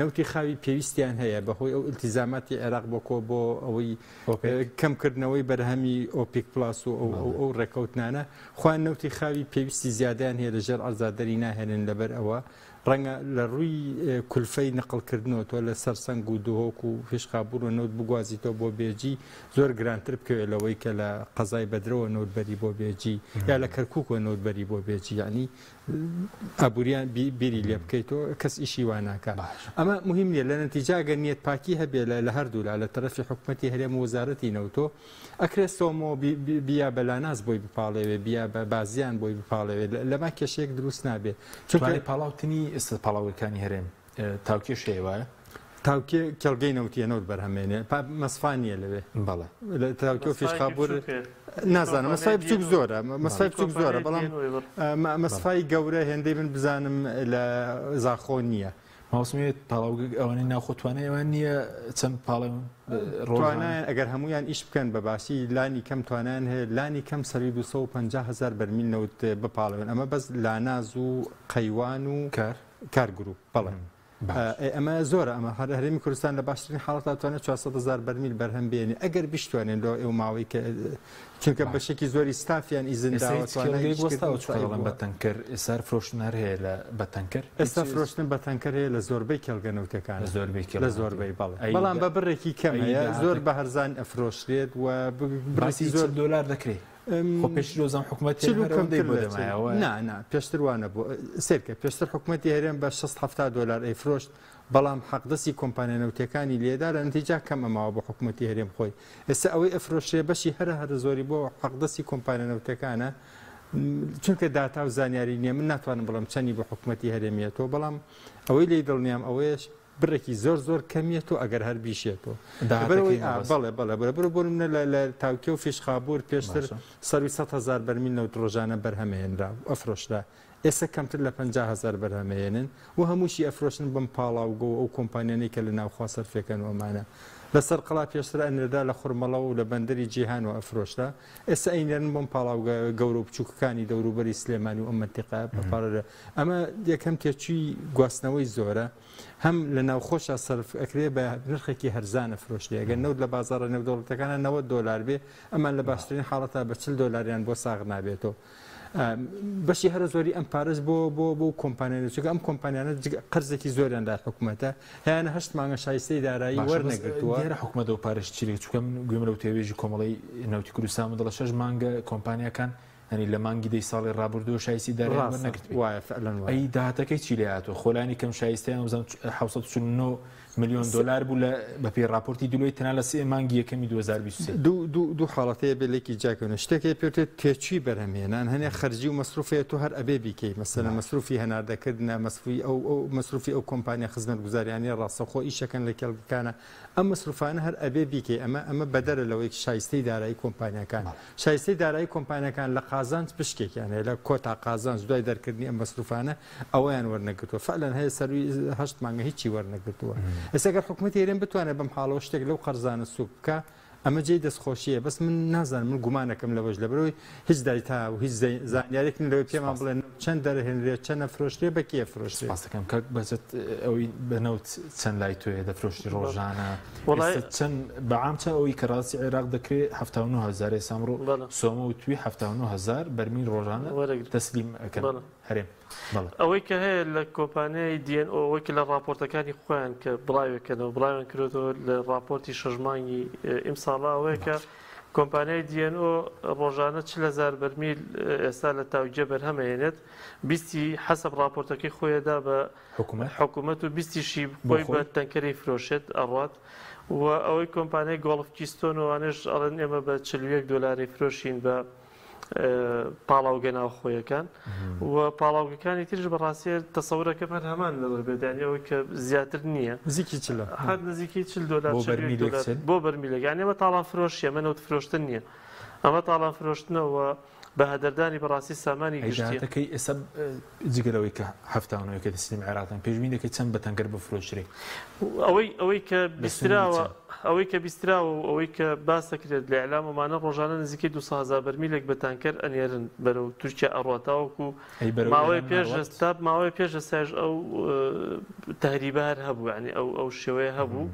نەوتی خاوی پێویستیان هەیە بەهۆی ئەو ئیلتیزاماتی عێراق بۆ کۆ بۆ ئەوەی کەمکردنەوەی بەرهەمی ئۆپیک پلاس و ئەو ڕێکەوتنانە خۆیان نەوتی خاوی پێویستی زیادیان هەیە لە ژێر عەرزا دەری ناهێنن لەبەر ئەوە. ڕەنگە لە ڕووی کولفەی نەقڵکردنەوە تۆ لە سەرسەنگ و دهۆک و فیشخابوور و نەوت بگوازیتەوە بۆ بێجی زۆر گرانتر بکەوێت لەوەی کە لە قەزای بەدرەوە نەوت بەری بۆ بێجی یا لە کەرکووکەوە نەوت بەری بۆ بێجی یعنی ئابووریان بیری لێ بکەیتەوە کەس ئیشی وا ناکات ئەمە مهم نییە لە نەتیجا گەر نیەت پاکی هەبێ لە هەردوولا لە تەرەفی حکومەتی هەرێم و وەزارەتی نەوتۆ ئەکرێ سۆمۆ بیا بە لاناس بۆی بپاڵێوێ بیا بە بازیان بۆی بپاڵێوێ لەما کێشەیەک دروست نابێ چونکە پاڵاوتنی ئێستا پاڵاوگەکانی هەرێم تاوکێش هەیە وایە؟ تاوکێ کێڵگەی نەوتیە نەوت بەرهەمێنێ مەسفا نییە لەوێ بەڵێ لە تاوکێ و فیشخابور نازانم مەسفای بچوک زۆرە مەسفای بچوک زۆرە بەڵام مەسفای گەورە هێندەی من بزانم لە زاخۆ نییە. ماوسمێت پاڵاوگە ئەوانەی ناوخۆ توانای ئەوان نییە چەند پاڵێون ڕۆژانە ئەگەر هەمویان ئیش بکەن بە باشی لانی کەم توانیان هەیە لانی کەم سەری 250 هزار بەرمیل نەوت بپاڵێون ئەمە بەس لاناز و قەیوان و کار کار گروپ بەڵێ ئەمە زۆرە ئەمە هەر هەرێمی کوردستان لە باشترین حاڵەتا توانێت 400 هزار بەرمیل بەرهەم بێنێ ئەگەر بشتوانێن لۆ ئەو ماوەی کە چونکە بەشێکی زۆری ستافیان ئیزن داوە توانای وەستاوە چونکە بە تەنکەر ئێستا فرۆشتن هەر هەیە لە بە تەنکەر ئێستا فرۆشتن بە تەنکەر هەیە لە زۆربەی کێڵگە نەوتەکان لە زۆربەی لە زۆربەی بەڵێ بەڵام بە بڕێکی کەم هەیە زۆر بە هەرزان ئەفرۆشرێت و بڕێکی زۆر دۆلار دەکرێت خۆ پێشتر وەزان حکومەتی چل و کەمتر لە چل. نا نا پێشتر وا نەبوو سەیرکە پێشتر حکومەتی هەرێم بە 60 70 دۆلار ئەیفرۆشت بەڵام حەقدەستی کۆمپانیا نەوتیەکانی لێدا لە نەتیجا کەم ئەماوە بۆ حکومەتی هەرێم خۆی ئێستا ئەوەی ئەفرۆشرێ بەشی هەرە هەرە زۆری بۆ حەقدەستی کۆمپانیا نەوتەکانە چونکە داتا و زانیاری نییە من ناتوانم بڵێم چەنی بۆ حکومەتی هەرێمیەتەوە بەڵام ئەوەی لێی دڵنیام ئەوەیە بڕێکی زۆر زۆر کەمیەتۆ ئەگەر هەر بیشێتۆ بەڵێ بەڵێ بەڵێ بڕۆ بۆ منە لە تاوکێ و فیشخابور پێشتر سەروی 100 هزار بەرمیل نەوت ڕۆژانە بەرهەمهێنرا و ئەفرۆشرا ئێستا کەمتر لە 50 هزار بەرهەمەیەنن و هەمووشی ئەفرۆشن بەم پاڵاوگە و ئەو کۆمپانیانەی کە لە ناوخوا سەرفێکەن و ئەمانە لەسەر قەڵا پێشتر ئەنێردا لە خورمەڵە و لە بەندەری جیهان و ئەفرۆشرا ئێستا ئەینێرن بۆم پاڵاوگە گەورە و بچووکەکانی دەوروبەری سلێمانی و ئەم مەنتیقە بە پارە ئەمە یەکەم تێچووی گواستنەوەی زۆرە هەم لە ناوخۆشا سەرف ئەکرێ بە نرخێکی هەرزان ئەفرۆشرێ ئەگەر نەوت لە بازاڕە نێودەوڵەتەکانە 90 دۆلار بێ ئەمان لە باشترین حاڵەتا بە 40 دۆلاریان بۆ ساغ نابێتەوە بەشی هەرە زۆری ئەم پارەش بۆ بۆ بۆ کۆمپانیانە چونکە ئەم کۆمپانیانە قەرزێکی زۆریان لای حکوومەتە هەیانە هەشت مانگە شایستەی دارایی وەرنەگرتووە. دیارە حکومەت ئەو پارەش چی لێ چونکە من گوێم لە وتەبێژی کۆمەڵەی نەوتی کوردستان بوو دەڵێ شەش مانگە کۆمپانیاکان یانی لە مانگی دەی ساڵی ڕابردووە شایستی دارایان ڕاستە وەرنەگرتبێ وایە فعلا وایە. ئەی داهاتەکەی چی لێ هاتووە خۆ لانی کەم شایستەیان وزان 749 ملیۆن دۆلار بوو لە بەپێی ڕاپۆرتی دلۆی تەنها لە سێ مانگی یەکەمی 2023. دوو دوو دوو حاڵەت هەیە بێ لێکی جیاکەنەوە شتێک هەیە پێوترێت تێچووی بەرهەمهێنان هەنێ خەرجی و مەسروف هەیە تۆ هەر ئەبێ بیکەی مەسەلەن مەسروفی هەناردەکردنە مەسروفی ئەو ئەو مەسروفی ئەو کۆمپانیا خزمەتگوزاریانەی ڕاستەوخۆ ئیشەکەن لە کێڵگەکانە ئەم مەسروفانە هەر ئەبێ بیکەی ئەمە ئەمە بەدەرە لەوەی شایستەی دارایی کۆمپانیاکان شایستەی دارایی کۆمپانیاکان لە قازانج پشکێکیان هەیە لە کۆتا قازانج دوای دەرکردنی ئەم مەسروفانە ئەوەیان وەرنەگرتووە فعلا هەیە سەروی هەشت مانگە هیچی وەرنەگرتووە ئێستا گەر حکومەتی هەرێم بتوانێت بەم حاڵەوە شتێک لەو قەرزانە سوک بکە ئەمە جێی دەستخۆشیە بەس من نازانم من گومانەکەم لەوەش لەبەرەوەی هیچ دایتا و هیچ زانیارێک لەوەی پێمان بڵێن چەند دەرهێنرێت چەند ئەفرۆشرێ بە کێ ئەفرۆشرێ. سپاس دەکەم کاک بەهجەت ئەوەی بە نەوت چەند لای تۆیە دەفرۆشی ڕۆژانە چەند بە عام چەند ئەوەی کە ڕاستی عێراق دەکرێت 79 هزار ئێستا ئەمڕۆ سۆمە و توی 79 هزار بەرمیل ڕۆژانە تەسلیم ئەکەن هەرێم. ئەوەی کە هەیە لە کۆمپانیای DNO ئەوەی کە لە ڕاپۆرتەکانی خۆیان کە بڵاوێکەنەوە بڵاویان کرێتەوە لە ڕاپۆرتی شەش مانگی ئیمساڵە ئەوەیە کە کۆمپانیای DNO ڕۆژانە 40 هزار بەرمیل ئێستا لە تاوگێ بەرهەمەێنێت بیستی حەسەب ڕاپۆرتەکەی خۆیدا بە حکوومەت و بیستیشی خۆی بە تەنکەری فرۆشێت ئەڕات و ئەوەی کۆمپانیای گۆڵف کیستۆن وانێش ئەڵێن ئێمە بە 41 دلاری فرۆشین بە پاڵاوگە ناوخۆیەکان و پاڵاوگەکانی تریش بەڕاستی تەسەورەکەم هەر هەمان نرخ بێت یانی ئەوەی کە زیاتر نییە نزیکی چلە هەر نزیکی 40 دۆلار بۆ بەرمیلێک بۆ بەرمیلێک یانی ئەمە تاڵان فرۆشیە ئەمە نەوت فرۆشتن نییە ئەمە تاڵان فرۆشتنەوە بە هەدەردانی بەڕاستی سامانی گشتیە. داهاتەکەی ئێستا جگە لەوەی کە 79 کە تەسلیم عێراقن پێشبینی دەکەی چەند بە تەنکەر بفرۆشرێ؟ ئەوەی ئەوەی کە بیستراوە ئەوەی کە بیستراوە و ئەوەی کە باس دەکرێت لە ئیعلام ئەمانە ڕۆژانە نزیکەی 200 هەزار بەرمیلێک بە تانکەر ئەنێرن بەرەو تورکیا ئەڕوا تاوەکو ئەی بەرەو ماوەی ئێران پێش ناڕوات؟ تا ماوەی پێش ئێستاش ئەو تەهریبە هەر هەبوو یعنی ئەو ئەو شێوەیە هەبوو.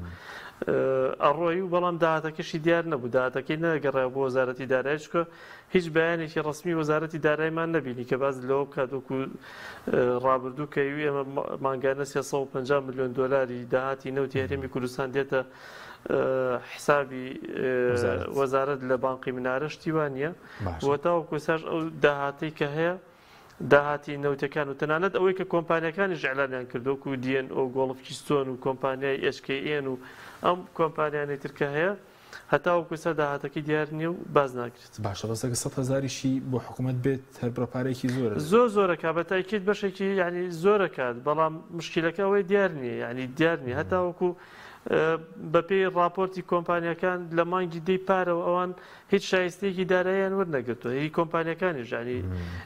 ئەڕۆی و بەڵام داهاتەکەشی دیار نەبوو، داهاتەکەی نەگەڕایەوە بۆ وەزارەتی دارایی، چونکە هیچ بەیانێکی ڕەسمی وەزارەتی دارایمان نەبینی کە باس لەوە بکات وەکو ڕابردوو کە ئێمە مانگانە 350 ملیۆن دۆلاری داهاتی نەوتی هەرێمی کوردستان دێتە حسابی وەزارەت لە بانقی منارە شتی وا نییە و تاوەکو ئێستاش ئەو داهاتەی کە هەیە داهاتی نەوتەکان و تەنانەت ئەوەی کە کۆمپانیاکانیش ئیعلانیان کرد وەکو DNO گۆڵف کیستۆن و کۆمپانیای HKN و ئەم کۆمپانیانەی تر کە هەیە هەتاوەکو ئێستا داهاتەکەی دیار نییە و باس ناکرێت. باشە بەس ئەگەر سەدهەزاریشی بۆ حکومەت بێت هەر بڕە پارەیەکی زۆرە. زۆر زۆرە کا بە تاکید بەشێکی یانی زۆرە کات بەڵام مشکیلەکە ئەوەی دیار نییە یانی دیار نییە هەتاوەکو بەپێی ڕاپۆرتی کۆمپانیاکان لە مانگی دەی پارەوە ئەوان هیچ شایستەیەکی داراییان وەرنەگرتووە هی کۆمپانیەکانیش ینی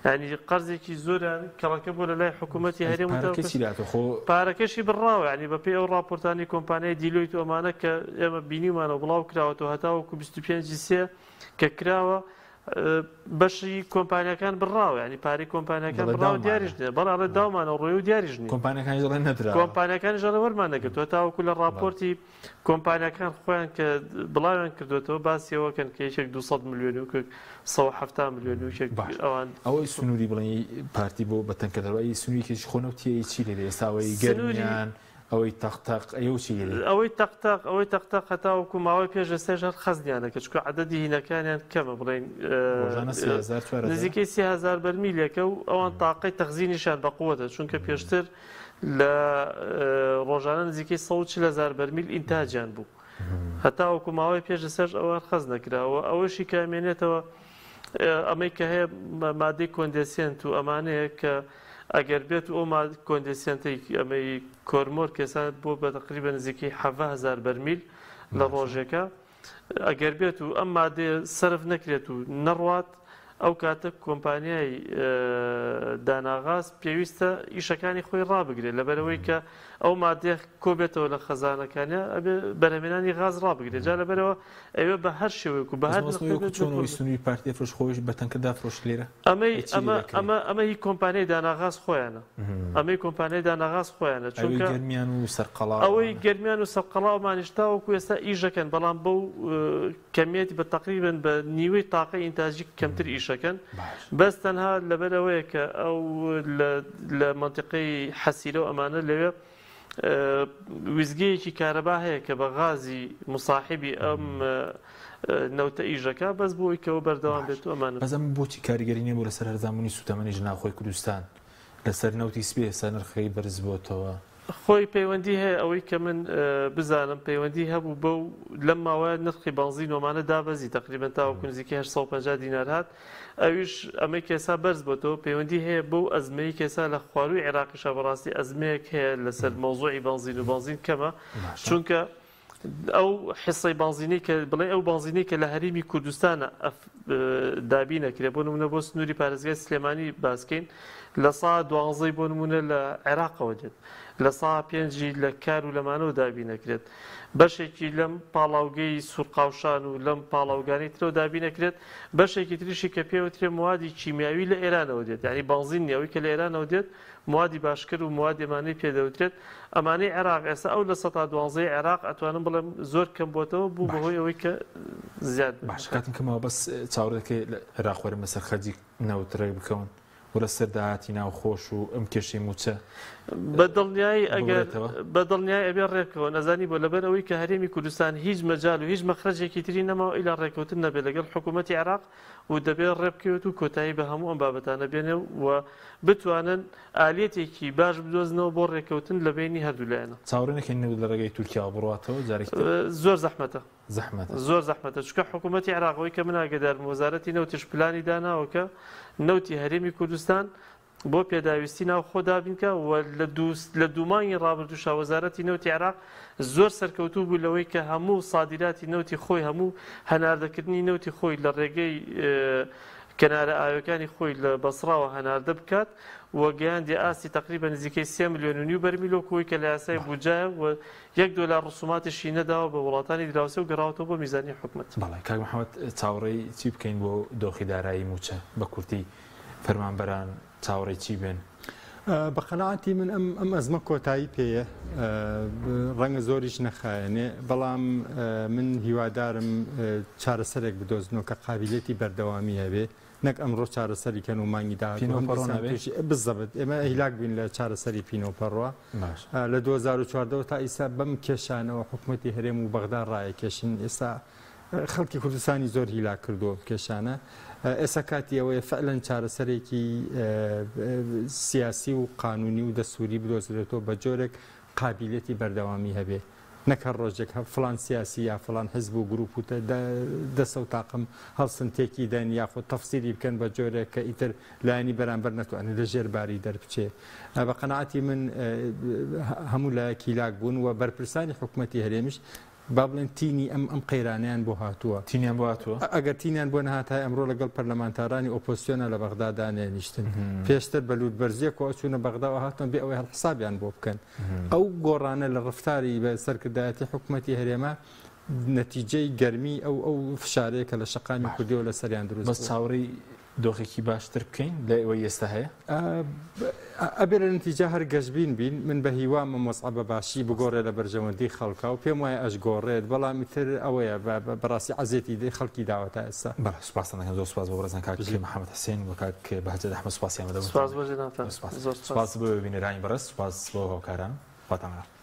ینی قەرزێکی زۆریان کەڵەکە بۆ لە لای حکوومەتی هەرێم و پارەکەشی لاتە خۆ پارەکەشی بڕاوە ینی بەپێی ئەو ڕاپۆرتانی کۆمپانیای دیلۆیت و ئەمانە کە ئێمە بینیمانە بڵاو کراوەتەوە هەتاوەکو 25 سێ کە کراوە بەشی کۆمپانیاکان بڕاوە ینی پارەی کۆمپانیاکان بڕاوە دیاریش نیە بەڵێ ئەڵێ داومانە ڕۆی و دیاریش نیە کۆمپانیاکانیش دەڵێن نەدراوە کۆمپانیاکانیش ئەڵێ وەرمان نەگرتووە تاوەکو لە ڕاپۆرتی کۆمپانیاکان خۆیان کە بڵاویان کردوێتەوە باسی ئەوە کەن کە یەکێک 200 ملیۆن و یەکێک 170 ملیۆن و یەکێک ئەوان ئەوەی سنووری بڵێن پارتی بۆ بە تەنکە دەڕوا سنووری کێشی خۆ نەوتیە چی لێ ئێستا ئەوەی گەرمیان ئەوەی تەق تەق ئەو چی لێ ئەوەی تەق تەق ئەوەی تەق تەق هەتاوەکو ماوەی پێش ئێستاش هەر خەزنیانە کە چونکە عەدەدی هینەکانیان کەمە بڵێین ڕۆژانە 3000 4000 نزیکەی 3000 بەرمیلێکە و ئەوان تاقەی تەخزینیشیان بەقوەتە چونکە پێشتر لە ڕۆژانە نزیکەی 140 هەزار بەرمیل ئینتاجیان بوو هەتاوەکو ماوەی پێش ئێستاش ئەوە هەر خەز نەکراوە ئەوەشی کە ئەمێنێتەوە ئەمەی کە هەیە مادەی کۆندێسێنت و ئەمانەیە کە ئەگەر بێت و ئەو کۆندێسێنتەی ئەمەی کۆرمۆر کێسان بۆ بە تەقریبە نزیکەی 17 هەزار بەرمیل لە ڕۆژێکە ئەگەر بێت و ئەم مادەیە سەرف نەکرێت و نەڕوات ئەو کاتە کۆمپانیای داناغاز پێویستە ئیشەکانی خۆی ڕابگرێت لەبەرئەوەی کە ئەو مادەیە کۆبێتەوە لە خەزانەکانیا ئەبێ بەرهەمێنانی غاز ڕابگرێت جا لەبەرئەوە ئەوێ بە هەر شێوەیەک و بە هەر نرخێک بێت چۆن ئەوەی سنووری پارتی ئەفرۆش خۆیش بە تەنکە دافرۆشت لێرە ئەمەی ئەمە ئەمە ئەمە هی کۆمپانیای داناغاز خۆیانە ئەمەی کۆمپانیای داناغاز خۆیانە چونکە گەرمیان و سەرقەڵا ئەوەی گەرمیان و سەرقەڵاومانیش تاوەکو ئێستا ئیشەکەن بەڵام بەو کەمیەتی بە تەقریبەن بە نیوەی تاقەی ئینتاجی کەمتر ئیشەکەن بەس تەنها لەبەر ئەوەیە کە ئەو لە مەنتیقەی حەسیرە و ئەمانە لەوێ ویزگەیەکی کارەبا هەیە کە بە غازی مساحبی ئەم نەوتە ئیشەکە بەس بۆی کەەوە بەردەوام بێت و ئەمانە بەس ئەم بۆچی کاریگەری نییە بۆ لەسەر هەرزانبوونی سووتەمەنی ژ ناوخۆی کوردستان لەسەر نەوتی سپی ئێستا نرخەکەی بەرز بۆتەوە؟ خۆی پەیوەندی هەیە ئەوەی کە من بزانم پەیوەندی هەبوو بەو لەم ماوەیە نرخی بەنزین و ئەمانە دابەزی تەقریبەن تاوەکو نزیکەی 850 دینار هات ئەویش ئەمەی کە ئێستا بەرز بۆتەوە پەیوەندی هەیە بەو ئەزمەی کە ئێستا لە خوارووی عێراقیشا بەڕاستی ئەزمەیەک هەیە لەسەر مەوزوعی بەنزین و بەنزین کەمە چونکە ئەو حیسەی بانزینەی کە بڵێ ئەو بانزینەی کە لە هەرێمی کوردستانە دابین ئەکرێ بۆ نمونە بۆ سنووری پارێزگای سلێمانی باسکەین لە سا دوانزەی بۆ نمونە لە عێراقەوە دێت لە سا پێنجی لە کار و لەمانەوە دابین ئەکرێت بەشێکی لەم پاڵاوگەی سوورقاوشان و لەم پاڵاوگانی ترەوە دابین ئەکرێت بەشێکی تریشی کە پێوترێ موادی کیمیاوی لە ئێرانەوە دێت یعنی بانزین نیە ئەوەی کە لە ئێرانەوە دێت موادی باشکەر و موادی ئەمانەی پێ دەوترێت ئەمانەی عێراق ئێستا ئەو 12%ی عێراق ئەتوانم بڵێم زۆر کەم بۆتەوە بوو بەهۆی ئەوەی کە زیاد بوو. باشە کاتم کەمەوە بەس چاوەڕێ دەکەی لە عێراق وەرن لەسەر خەرجی نەوت ڕێک بکەون و لەسەر داهاتی ناوخۆش و ئەم کێشەی مووچە بە دڵنیایی ئەگەر بە دڵنیایی ئەبێ ڕێکەوە نەزانی بۆ لەبەر ئەوەی کە هەرێمی کوردستان هیچ مەجال و هیچ مەخرەجێکی تری نەماوە ئیلا ڕێکەوتن نەبێت لەگەڵ حکوومەتی عێراق و دەبێت ڕێبکەوێت و کۆتایی بە هەموو ئەم بابەتانە بێنێ و بتوانن ئالیەتێکی باش بدۆزنەوە بۆ ڕێکەوتن لە بەینی هەردوو لایەنە. چاوەڕێ نەکەین نەوت لە ڕێگەی تورکیاوە بڕواتەوە جارێکی تر؟ زۆر زەحمەتە. زەحمەتە. زۆر زەحمەتە چونکە حکوومەتی عێراق ئەوەی کە من ئاگەدارم وەزارەتی نەوتیش پلانی داناوە کە نەوتی هەرێمی کوردستان بۆ پێداویستی ناوخۆ دابینکا و لە دوو مانگی ڕابردووشا وەزارەتی نەوتی عێراق زۆر سەرکەوتوو بوو لەوەی کە هەموو سادیراتی نەوتی خۆی هەموو هەناردەکردنی نەوتی خۆی لە ڕێگەی کەنارە ئاویەکانی خۆی لە بەسڕاوە هەناردە بکات و گەیاندی ئاستی تەقریبا نزیکەی سێ ملیۆن و نیو بەرمیل وەکو ئەوەی کە لە یاسای بودجایە و یەک دۆلار ڕسوماتیشی نەداوە بە وڵاتانی دراوسێ و گەڕاوەتەوە بۆ میزانی حکومەت. بەڵێ کاک محەمەد چاوەڕێی چی بکەین بۆ دۆخی دارایی مووچە بە کورتی؟ فەرمانبەران چاوەڕێی چی بن؟ بە قەناعەتی من ئەم ئەم ئەزمە کۆتایی پێیە، ڕەنگە زۆریش نەخایەنێ، بەڵام من هیوادارم چارەسەرێک بدۆزنەوە کە قابیلەتی بەردەوامی هەبێ، نەک ئەمڕۆ چارەسەری کەن و مانگی داهاتوو هەم پینەوپەڕۆ نابێ؟ تووشی بزەبت ئێمە هیلاک بووین لە چارەسەری پینەوپەڕوە باش. لە 2014 تا ئیستا بەم کێشانەوە حکومەتی هەرێم و بەغدا ڕایەکێشن ئێستا خەڵکی کوردستانی زۆر هیلاک کردووە ئەم کێشانە. ئێستا کاتی ئەوەیە فعلەن چارەسەرێکی سیاسی و قانونی و دەستوری بدۆزرێتەوە بە جۆرێک قابیلەتی بەردەوامی هەبێ نەک هەر ڕۆژێک هە فڵان سیاسی یا فڵان حزب و گروپ و دەسە و تاقم هەڵسن تێکی دەن یاخود تەفسیری بکەن بە جۆرێک کە ئیتر لایەنی بەرامبەر نەتوانێت لە ژێر باری دەربچێ. بە قەناعەتی من هەموو لایەک هیلاک بوون و بەرپرسانی حکومەتی هەرێمیش با بڵێن تینی ئەم ئەم قەیرانەیان بۆ هاتووە. تینیان بۆ هاتووە؟ ئەگەر تینیان بۆ نەهاتایە ئەمڕۆ لەگەڵ پەرلەمانتارانی ئۆپۆزسیۆنا لە بەغدا دانەنیشتن. پێشتر بە لووتبەرزییەکەوە ئەچوونە بەغدا و هاتنەوە بێ ئەوەی هەر حسابیان بۆ بکەن. ئەو گۆڕانە لە ڕەفتاری بە سەرکردایەتی حکومەتی هەرێمە نەتیجەی گەرمی ئەو ئەو فشارەیە کە لە شەقامی کوردیەوە لەسەریان دروست بەس بووە. چاوەڕێی دۆخێکی باشتر بکەین لە ئەوەی ئێستا هەیە؟ ئەبێ لە نەتیجە هەر گەشبین بین. من بە هیوام ئەم وەزعە بە باشی بگۆڕێ لە بەرژەوەندی خەڵکا و پێم وایە ئەشگۆڕێت، بەڵام ئیتر ئەوەیە بەڕاستی عەزێتی خەڵکی داوە تا ئێستا. بەڵێ سوپاستان دەکەم، زۆر سوپاس بۆ بەڕێزان کاک محەمەد حسێن و کاک بەهجەت ئەحمەد، سوپاسیان دەکەم. سوپاس بۆ جەنابتان. سوپاس. زۆر سوپاس. سوپاس بۆ بینەرانی بەڕێز، سوپاس بۆ هاوکاران. خواتان لەگەڵ.